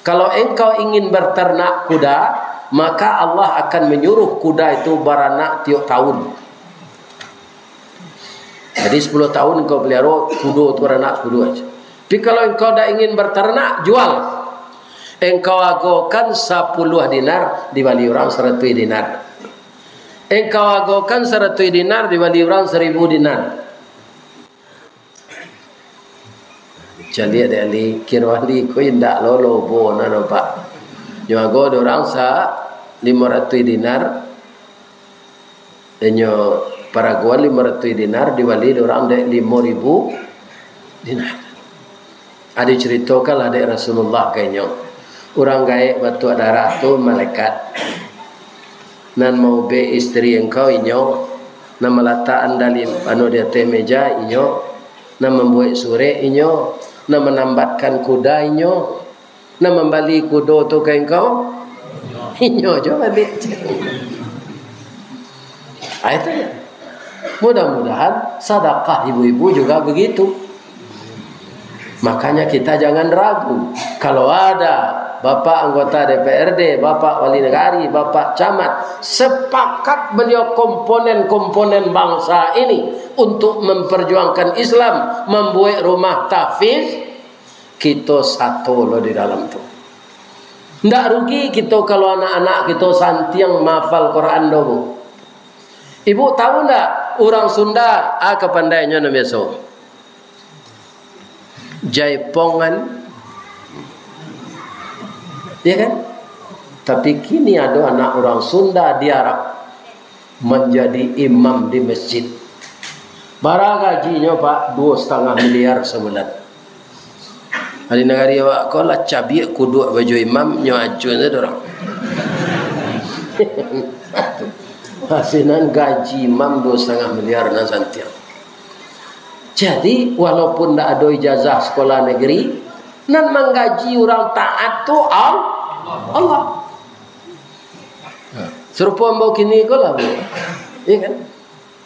Kalau engkau ingin berternak kuda, maka Allah akan menyuruh kuda itu baranak tiok tahun. Jadi sepuluh tahun engkau pelihara kudo tu, baranak kudo aja. Tapi kalau engkau dak ingin berternak, jual. Engkau agokan sapuluah dinar, dibali urang saratuih dinar. Engkau agokan saratuih dinar, dibali urang saribu dinar. Caliak dek Ali, kiro Ali ko indak lo lobo na nampak. Nyo ago dek urang sa limo ratuih dinar, inyo paragoan limo ratuih dinar, dibali dek urang dek limo ribu dinar. Ado caritokan lah dek Rasulullah ka inyo, urang gaek batuak darah tu malaikat, nan maubek isteri engkau inyo, nan malatakan dalim anu di ateh meja inyo, nan mambuek surek inyo, nan manambatkan kuda inyo, nan mambali kudo tu ka engkau, inyo jo baliak. Ah, itu ya. Mudah-mudahan sadakah ibu-ibu juga begitu. Makanya kita jangan ragu. Kalau ada Bapak anggota D P R D, Bapak Wali Negari, Bapak Camat, sepakat beliau komponen-komponen bangsa ini untuk memperjuangkan Islam, membuat rumah tahfiz, kito sato lo di dalam tu. Ndak rugi kito kalau anak-anak kito santiang mahafal Quran do, Bu. Ibu tahu ndak, urang Sunda, ah, kapandainyo nan biaso? Jaipongan. Ya kan? Tapi kini ado anak urang Sunda di Arab manjadi imam di masjid. Bara gajinyo, Pak? Duo satangah miliar sabulan. Di nagari awak ko lah cabiak kuduak baju imam, nyo acun tu urang. Asinan gaji imam duo satangah miliar nan santiang. Jadi, walaupun ndak ado ijazah sekolah negeri, nan manggaji urang taat tu Al-, Allah. Sarupo ambo kini ko lah, Bu. Iya kan?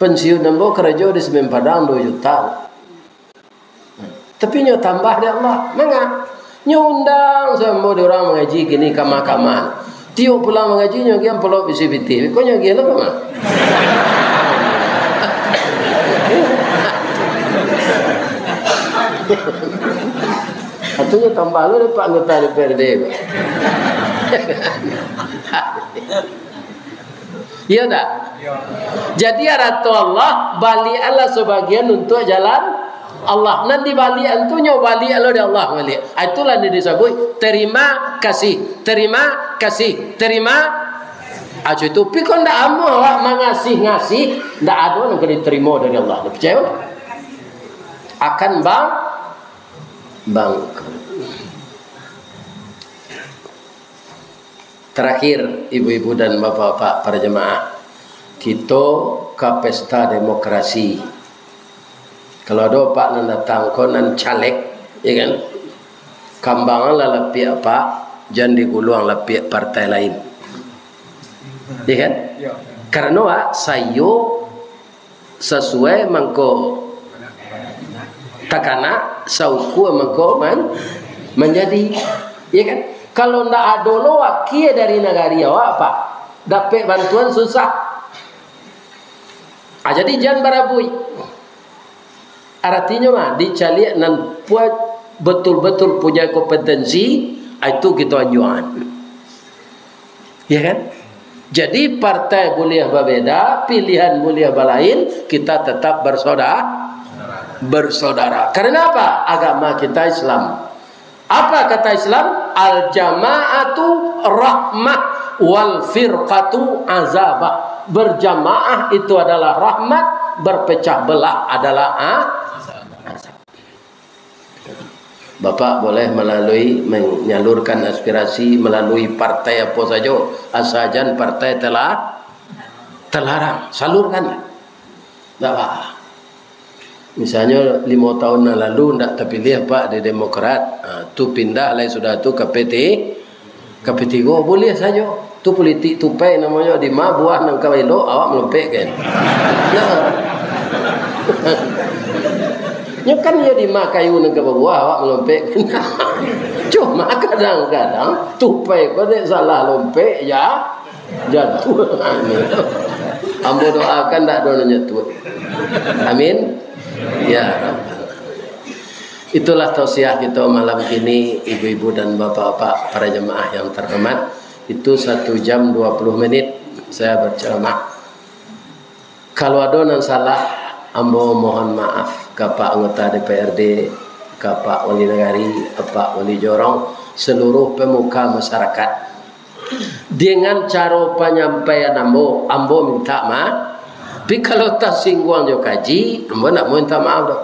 Pensiun ambo karajo di Semen Padang duo juta. Tapi nyo tambah dek Allah. Manga? Nyo undang sambo dek urang mangaji kini kama-kama. Tiok pulang mangaji, nyo agiah amplop isi pitih. Ko nyo agiah lo kama? Atunyo tambah lo dek Pak Anggota D P R D. Iya ndak? Jadi, arato Allah, baliaklah sabagian untuak jalan Allah. Nan dibaliakan tu nyo baliak lo dek Allah baliak. Ah, itulah nan disabuik terima kasih, terima kasih, terima. Ah, itu. Tapi kok ndak amuah awak mangasih-ngasih, ndak ado nan ka diterimo dari Allah. Picayo? Akan bang-, bangkrut. Terakhir, ibu-ibu dan bapak-bapak para jemaah, kito ka pesta demokrasi. Kalau ado apak nan datang ko nan caleg, ya kan? Kambanganlah lapiak apak, jan diguluang lapiak partai lain. Ya kan? Ya. Karano, Pak, sayo sasuai mangko takana, saukua mangko man-, manjadi. Iya kan? Kalau ndak ado lo wakie dari nagari awak, Pak, dapek bantuan susah. Ah, jadi jan barabuik. Aratinyo mah, dicaliak nan puat, betul-betul punya kompetensi, ah, itu kito anjuangan. Ya kan? Jadi, partai buliah babeda, pilihan buliah balain, kita tetap bersoda-, bersaudara. Karena apa? Agama kita Islam. Apa kata Islam? Al-jama'atu rahmah, wal firqatu azabah. Berjamaah itu adalah rahmat, berpecah belah adalah a-, azab. Bapak boleh melalui, menyalurkan aspirasi melalui partai apa saja, asal jan partai telah terlarang, salurkan. Ndak apa. Misalnyo, limo tahun nan lalu ndak terpilih Pak di Demokrat, ha, tu pindah lai sudah tu ka P T, ka P tigo, boleh sajo. Tu politik tupai namonyo, di ma buah nan ka elok, awak malompek kan. Nah. Nyo kan iyo di ma kayu nan ka babuah, awak malompek. Cuma kadang-kadang tupai ko dek salah lompek, ya. Jatuah. Ambo doakan ndak ado nan jatuah. Amin. Ya Rabbal. Itulah tausiah kita malam kini, ibu-ibu dan bapak-bapak, para jemaah yang terhormat. Itu satu jam dua puluh menit saya berceramah. Kalau ado nan salah, ambo mohon maaf ka Pak Anggota D P R D, ka Pak Wali Nagari, ka Pak Wali Jorong, seluruh pemuka masyarakat. Dengan caro panyampaian ambo, ambo minta maaf. Tapi kalau tasingguang jo kaji, ambo ndak mau minta maaf doh.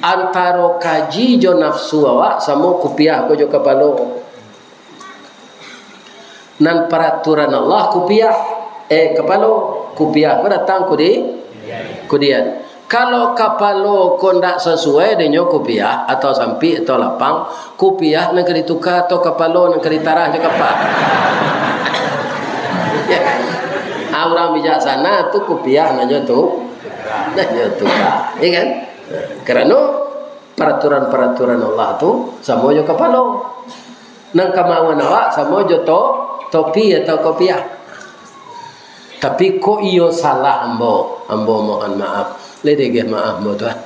Antaro kaji jo nafsu awak samo kupiah ko jo kapalo. Nan paraturan Allah kupiah, eh, kapalo, kupiah ko datang kudi-, kudian. Kalau kapalo ko ndak sasuai denyo kupiah, atau sampik, atau lapang, kupiah nan ka dituka, atau kapalo nan ka ditarah jo kapa. Ya kan? Ah, urang bijaksana tu kupiah nanyo tu, nanyo tuka. Ya kan? Karano paraturan-paraturan Allah tu samo jo kapalo. Nan kamauan awak samo jo to-, topi atau kopiah. Tapi kok iyo salah ambo, ambo mohon maaf. Lai dageh maaf ambo tu, ah.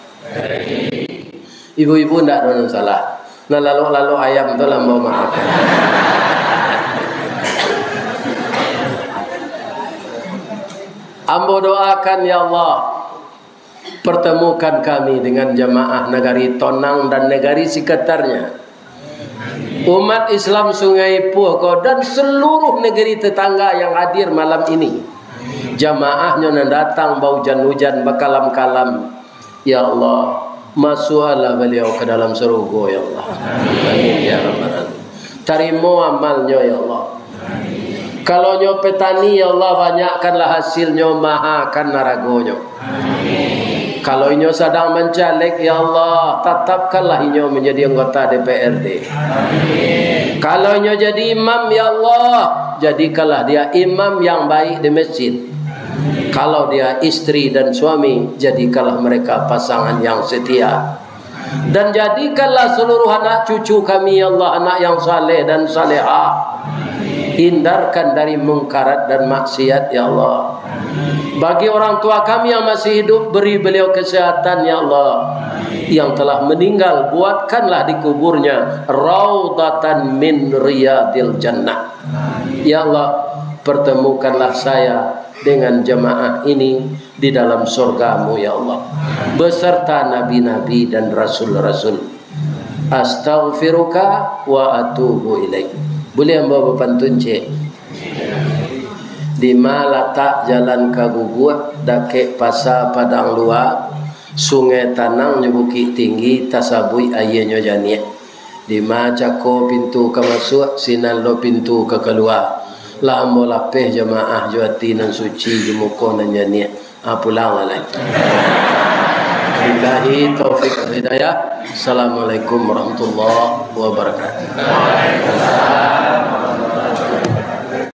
Ibu-ibu ndak ado nan salah. Nan lalok-lalok ayam tu lah ambo maaf. Ambo doakan, ya Allah, pertemukan kami dengan jamaah Nagari Tonang dan Nagari Sekitarnya. Umat Islam Sungai Puah ko dan seluruh negeri tetangga yang hadir malam ini. Jamaah nyo nan datang baujan-ujan, bakalam-kalam. Ya Allah, masuaklah baliau ka dalam sarugo, ya Allah. Amin, ya Rabbal Alamin. Tarimo amalnyo, ya Allah. Kalau nyo petani, ya Allah, banyakkanlah hasilnyo, mahakan aragonyo. Kalau inyo sadang mancaleg, ya Allah, tatapkanlah inyo manjadi anggota D P R D. Kalau inyo jadi imam, ya Allah, jadikanlah dia imam yang baik di masjid. Kalau dia istri dan suami, jadikanlah mereka pasangan yang setia. Dan jadikanlah seluruh anak cucu kami, ya Allah, anak yang saleh dan salehah. Hindarkan dari mungkarat dan maksiat, ya Allah. Bagi orang tua kami yang masih hidup, beri beliau kesehatan, ya Allah. Yang telah meninggal, buatkanlah di kuburnya raudatan min riyadil jannah. Ya Allah, pertemukanlah saya dengan jamaah ini di dalam surga-Mu, ya Allah, beserta nabi-nabi dan rasul-rasul. Astaghfiruka wa atubu ilaik. Boleh ambo bapantun, cek? Di ma latak jalan ka Guguak, dakek Pasa Padang Lua, sungai tanang jo bukik tinggi, tasabuik aianyo janiah. Di ma cako pintu ka masuak, sinan lo pintu ka kalua. Lah ambo lapeh jamaah jo ati nan suci, jo muko nan janiah. Ah, pulang lah lai. Billahi taufik wal hidayah. Assalamualaikum warahmatullahi wabarakatuh.